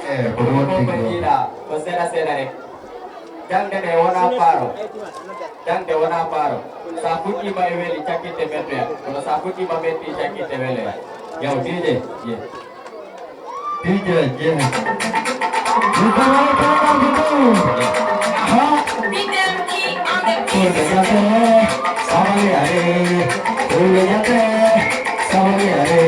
Eey, ko huunde fof ko jiiɗa ko seeɗa seeɗa rek. Jaŋde nde wonaa paaro. Jaŋde wonaa paaro. So a fuɗɗiima e weli, cakkitte mettoya. Kono so a fuɗɗiima metti, cakkitte weloya. Yaw, D J, ye. D J, ye. Ha? Pulde jate, sabali are. Pulde jate, sabali are.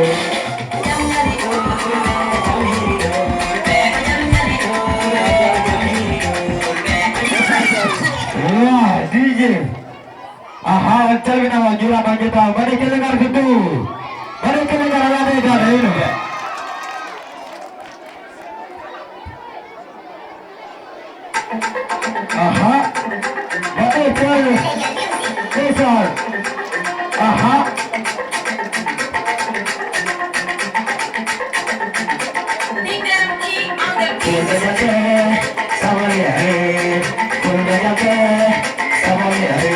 Wa, D J. Aha, on calminaama, on njuuraama, on njettaama. Mbaɗee kellegal ko dow. Mbaɗee kellegal alaa de daade hino. Aha. Mbaɗee kelle. Ndeysaan. Aha. Pulde jate, sabali are. Pulde jate, sabali are.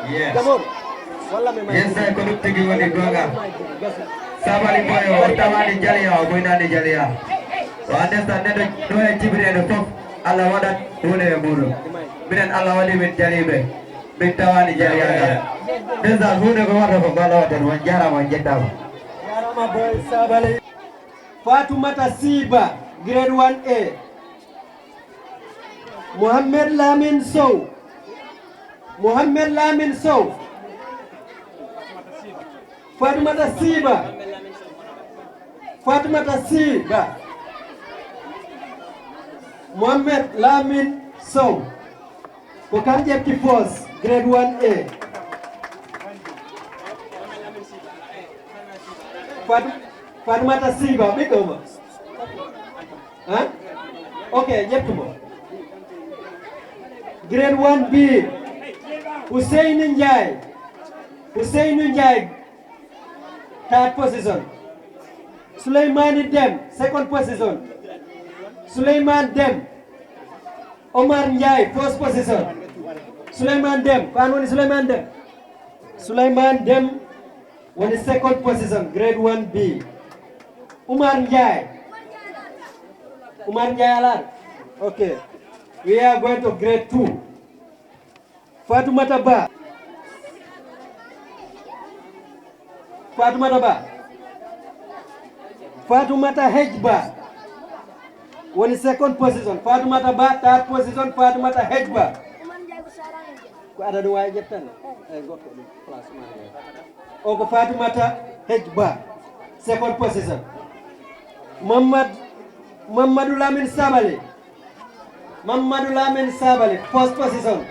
Yes. Yes, sir, ko ɗum tigi woni gonga. Sabali boy o tawani jaliya, o boynani jaliya. O ande sa neɗɗo ɗo e jibriɗo fof, Allah waɗat huunde e muɗum. Minen Allah waɗi min jaliɓe. Min tawani jaliya ngal. Déjà huunde ko wata ko balo waɗat, on jarama, on jettama. Jarama boy Sabali. Fatoumata Siba, grade one A. Mohamed Lamine Sow. Mohamed Lamine Sow. Fatoumata Siba. Fatoumata Siba. Mohamed Lamine Sow. Ko kam ƴefti first, grade one A. Fat-, Fatoumata Siba, ɓiɗɗo ma. Hein? Ok, ƴeftu mo. Grade one B, Ousseynou Ndiaye. Ousseynou Ndiaye, third position. Souleymane Dem, second position. Souleymane Dem. Omar Ndiaye, first position. Souleymane Dem, ko an woni Souleymane Dem? Souleymane Dem woni second position, grade one B. Oumar Ndiaye. Oumar Ndiaye alaa? Ok. We are going to grade two. Fatoumata Ba. Fatoumata Ba. Fatoumata Hej Ba. Woni second position. Fatoumata Ba, third position. Fatoumata Hej Ba. Ko ada ɗum wawi ƴettande. Eyi, goppe ɗum place ma. O ko Fatoumata Hej Ba. Second position. Mammad-, Mamadou Lamine Sabali. Mamadou Lamine Sabali, first position.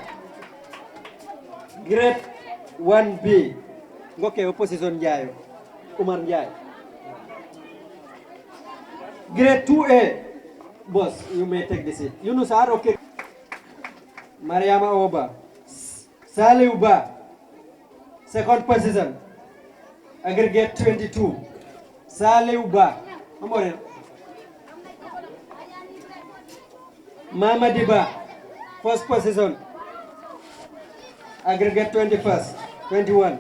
Grade one B. Ngokke o position Ndiaye o. Oumar Ndiaye. Grade two A. Boss, you may take the seat. Yunus Har, okay. Mariama Oba. Saliou Ba. Second position. Aggregate twenty-two. Saliou Ba. Omo ren. Mamadi Ba. First position. Aggregate twenty-first. Twenty-one.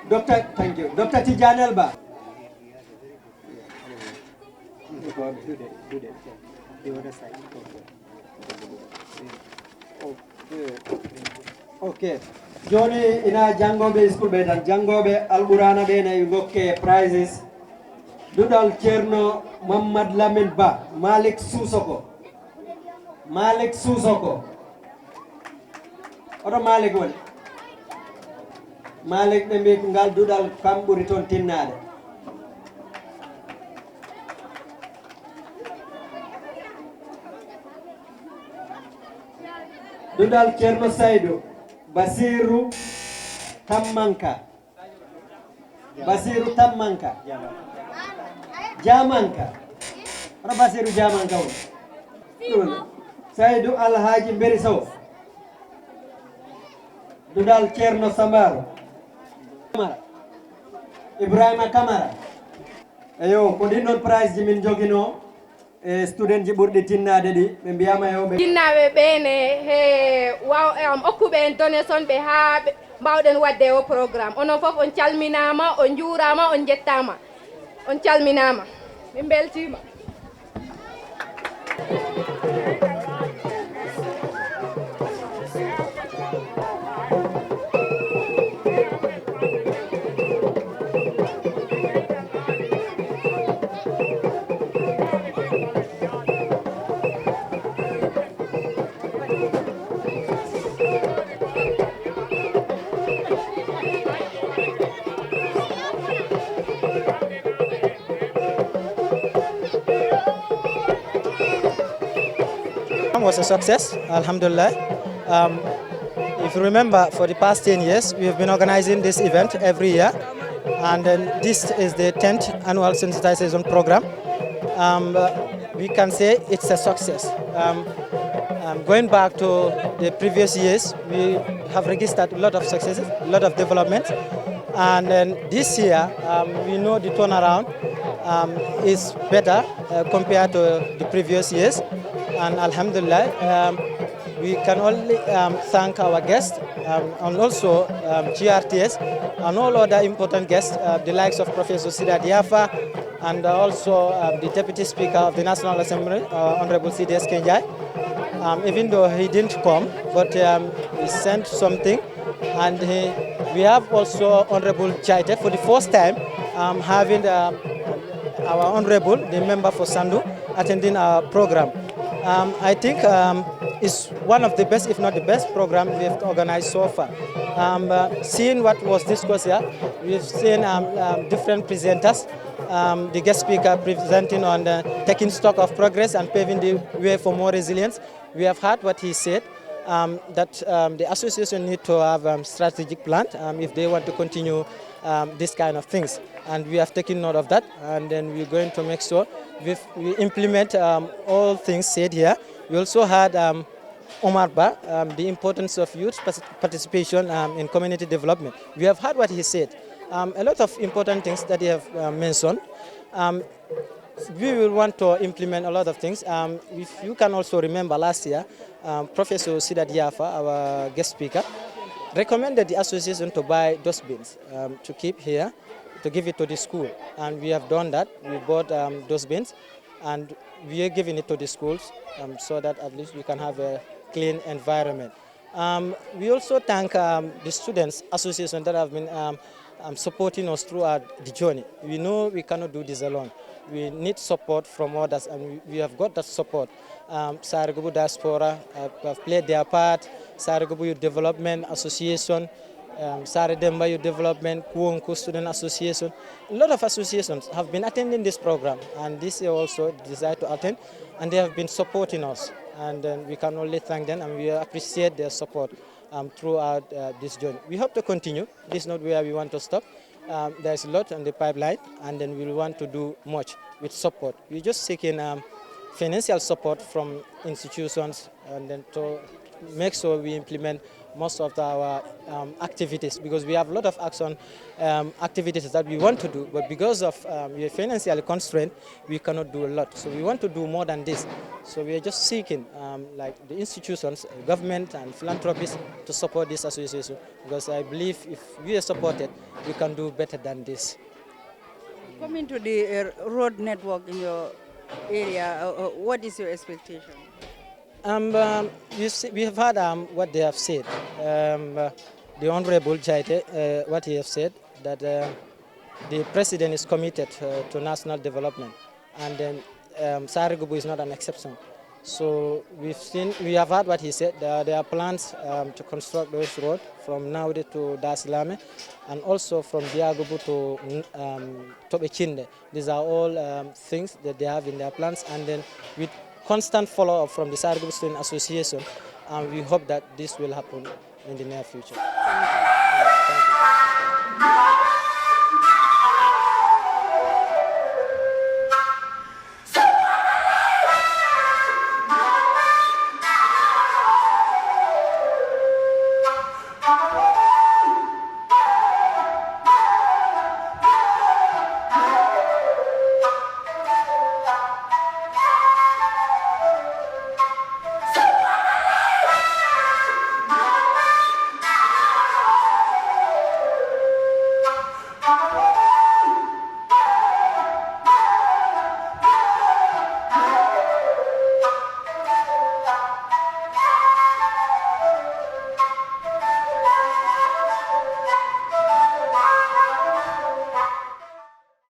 Doctor, thank you. Doctor Tidiane Elba. Okay. Jooni ina janngooɓe school ɓe tan, janngooɓe Alqur'aana ɓe ne ngokke prizes. Duɗal Ceerno Mammad Lamin Ba, Malik Suusoko. Malik Suusoko. Oto Malik woni? Malik ɓe mbi ko ngal duɗal kam ɓuri toon tinnaade. Duɗal Ceerno Saydu Basiiru Tammanka. Basiiru Tammanka. Jamanka. Hono Basiiru Jamanka o? Ɗum. Saydu Alhaaji Mberi Sow. Duɗal Ceerno Sambaaru. Kamara. Ibrahima Kamara. Eyo, ko ɗin ɗon prize ji min joginoo. E student ji ɓurɗi tinnaade ɗi, ɓe mbiyaama yo ɓe. Jinnaaɓe ɓee ne, he waaw, em, okkuɓe en donation ɓe haa ɓe mbaawɗen waɗde o programme. Onon fof on calminaama, on njuuraama, on njettaama. On calminaama. Min mbeltiima. It was a success, alhamdulillah. Um, if you remember, for the past ten years, we have been organizing this event every year, and then this is the tenth annual sensitization program. Um, uh, we can say it's a success. Um, um, going back to the previous years, we have registered a lot of successes, a lot of developments. And then this year, um, we know the turnaround, um, is better, uh, compared to the previous years. And Alhamdulillah, um, we can only, um, thank our guests, um, and also, um, G R T S and all other important guests, uh, the likes of Professor Sidat Yafa and also, um, the Deputy Speaker of the National Assembly, uh, Honorable C D S Kenjai. Um, even though he didn't come, but, um, he sent something. And he, we have also Honorable Jaite for the first time, um, having, um, our Honorable, the member for Sandu, attending our program. Um, I think, um, it's one of the best, if not the best, program we've organized so far. Um, uh, seeing what was discussed here, we've seen, um, um, different presenters, um, the guest speaker presenting on the taking stock of progress and paving the way for more resilience. We have heard what he said, um, that, um, the association need to have, um, strategic plan, um, if they want to continue, um, this kind of things. And we have taken note of that, and then we're going to make sure we, we implement, um, all things said here. We also had, um, Omar Ba, um, the importance of youth pas- participation, um, in community development. We have heard what he said. Um, a lot of important things that he have, uh, mentioned. Um, we will want to implement a lot of things. Um, if you can also remember last year, um, Professor Sidat Yafa, our guest speaker, recommended the association to buy dustbins, um, to keep here, to give it to the school. And we have done that. We bought, um, dustbins and we are giving it to the schools, um, so that at least we can have a clean environment. Um, we also thank, um, the students association that have been, um, um, supporting us throughout the journey. We know we cannot do this alone. We need support from others, and we, we have got that support. Um, Saregubu Diaspora, uh, have played their part. Saregubu Youth Development Association, um, Sare Demba Youth Development, Kuonku Student Association. A lot of associations have been attending this program, and this year also decide to attend, and they have been supporting us. And, um, we can only thank them, and we appreciate their support, um, throughout, uh, this journey. We hope to continue. This is not where we want to stop. Um, there's a lot on the pipeline, and then we want to do much with support. We're just seeking, um, financial support from institutions, and then to make sure we implement most of our, um, activities, because we have a lot of action, um, activities that we want to do, but because of, um, your financial constraint, we cannot do a lot. So we want to do more than this. So we are just seeking, um, like, the institutions, uh, government and philanthropists to support this association, because I believe if we are supported, we can do better than this. Coming to the, uh, road network in your area, uh, uh, what is your expectation? Um, um, you see, we have heard, um, what they have said. Um, uh, the Honorable Jaite, uh, what he has said, that, uh, the president is committed, uh, to national development, and then, um, Saregubu is not an exception. So we've seen, we have heard what he said. There, there are plans, um, to construct those roads from Naudi to Dasilame, and also from Diagubu to, um, Tobe Chinde. These are all, um, things that they have in their plans, and then with constant follow-up from the Saregubu Student Association, and we hope that this will happen in the near future.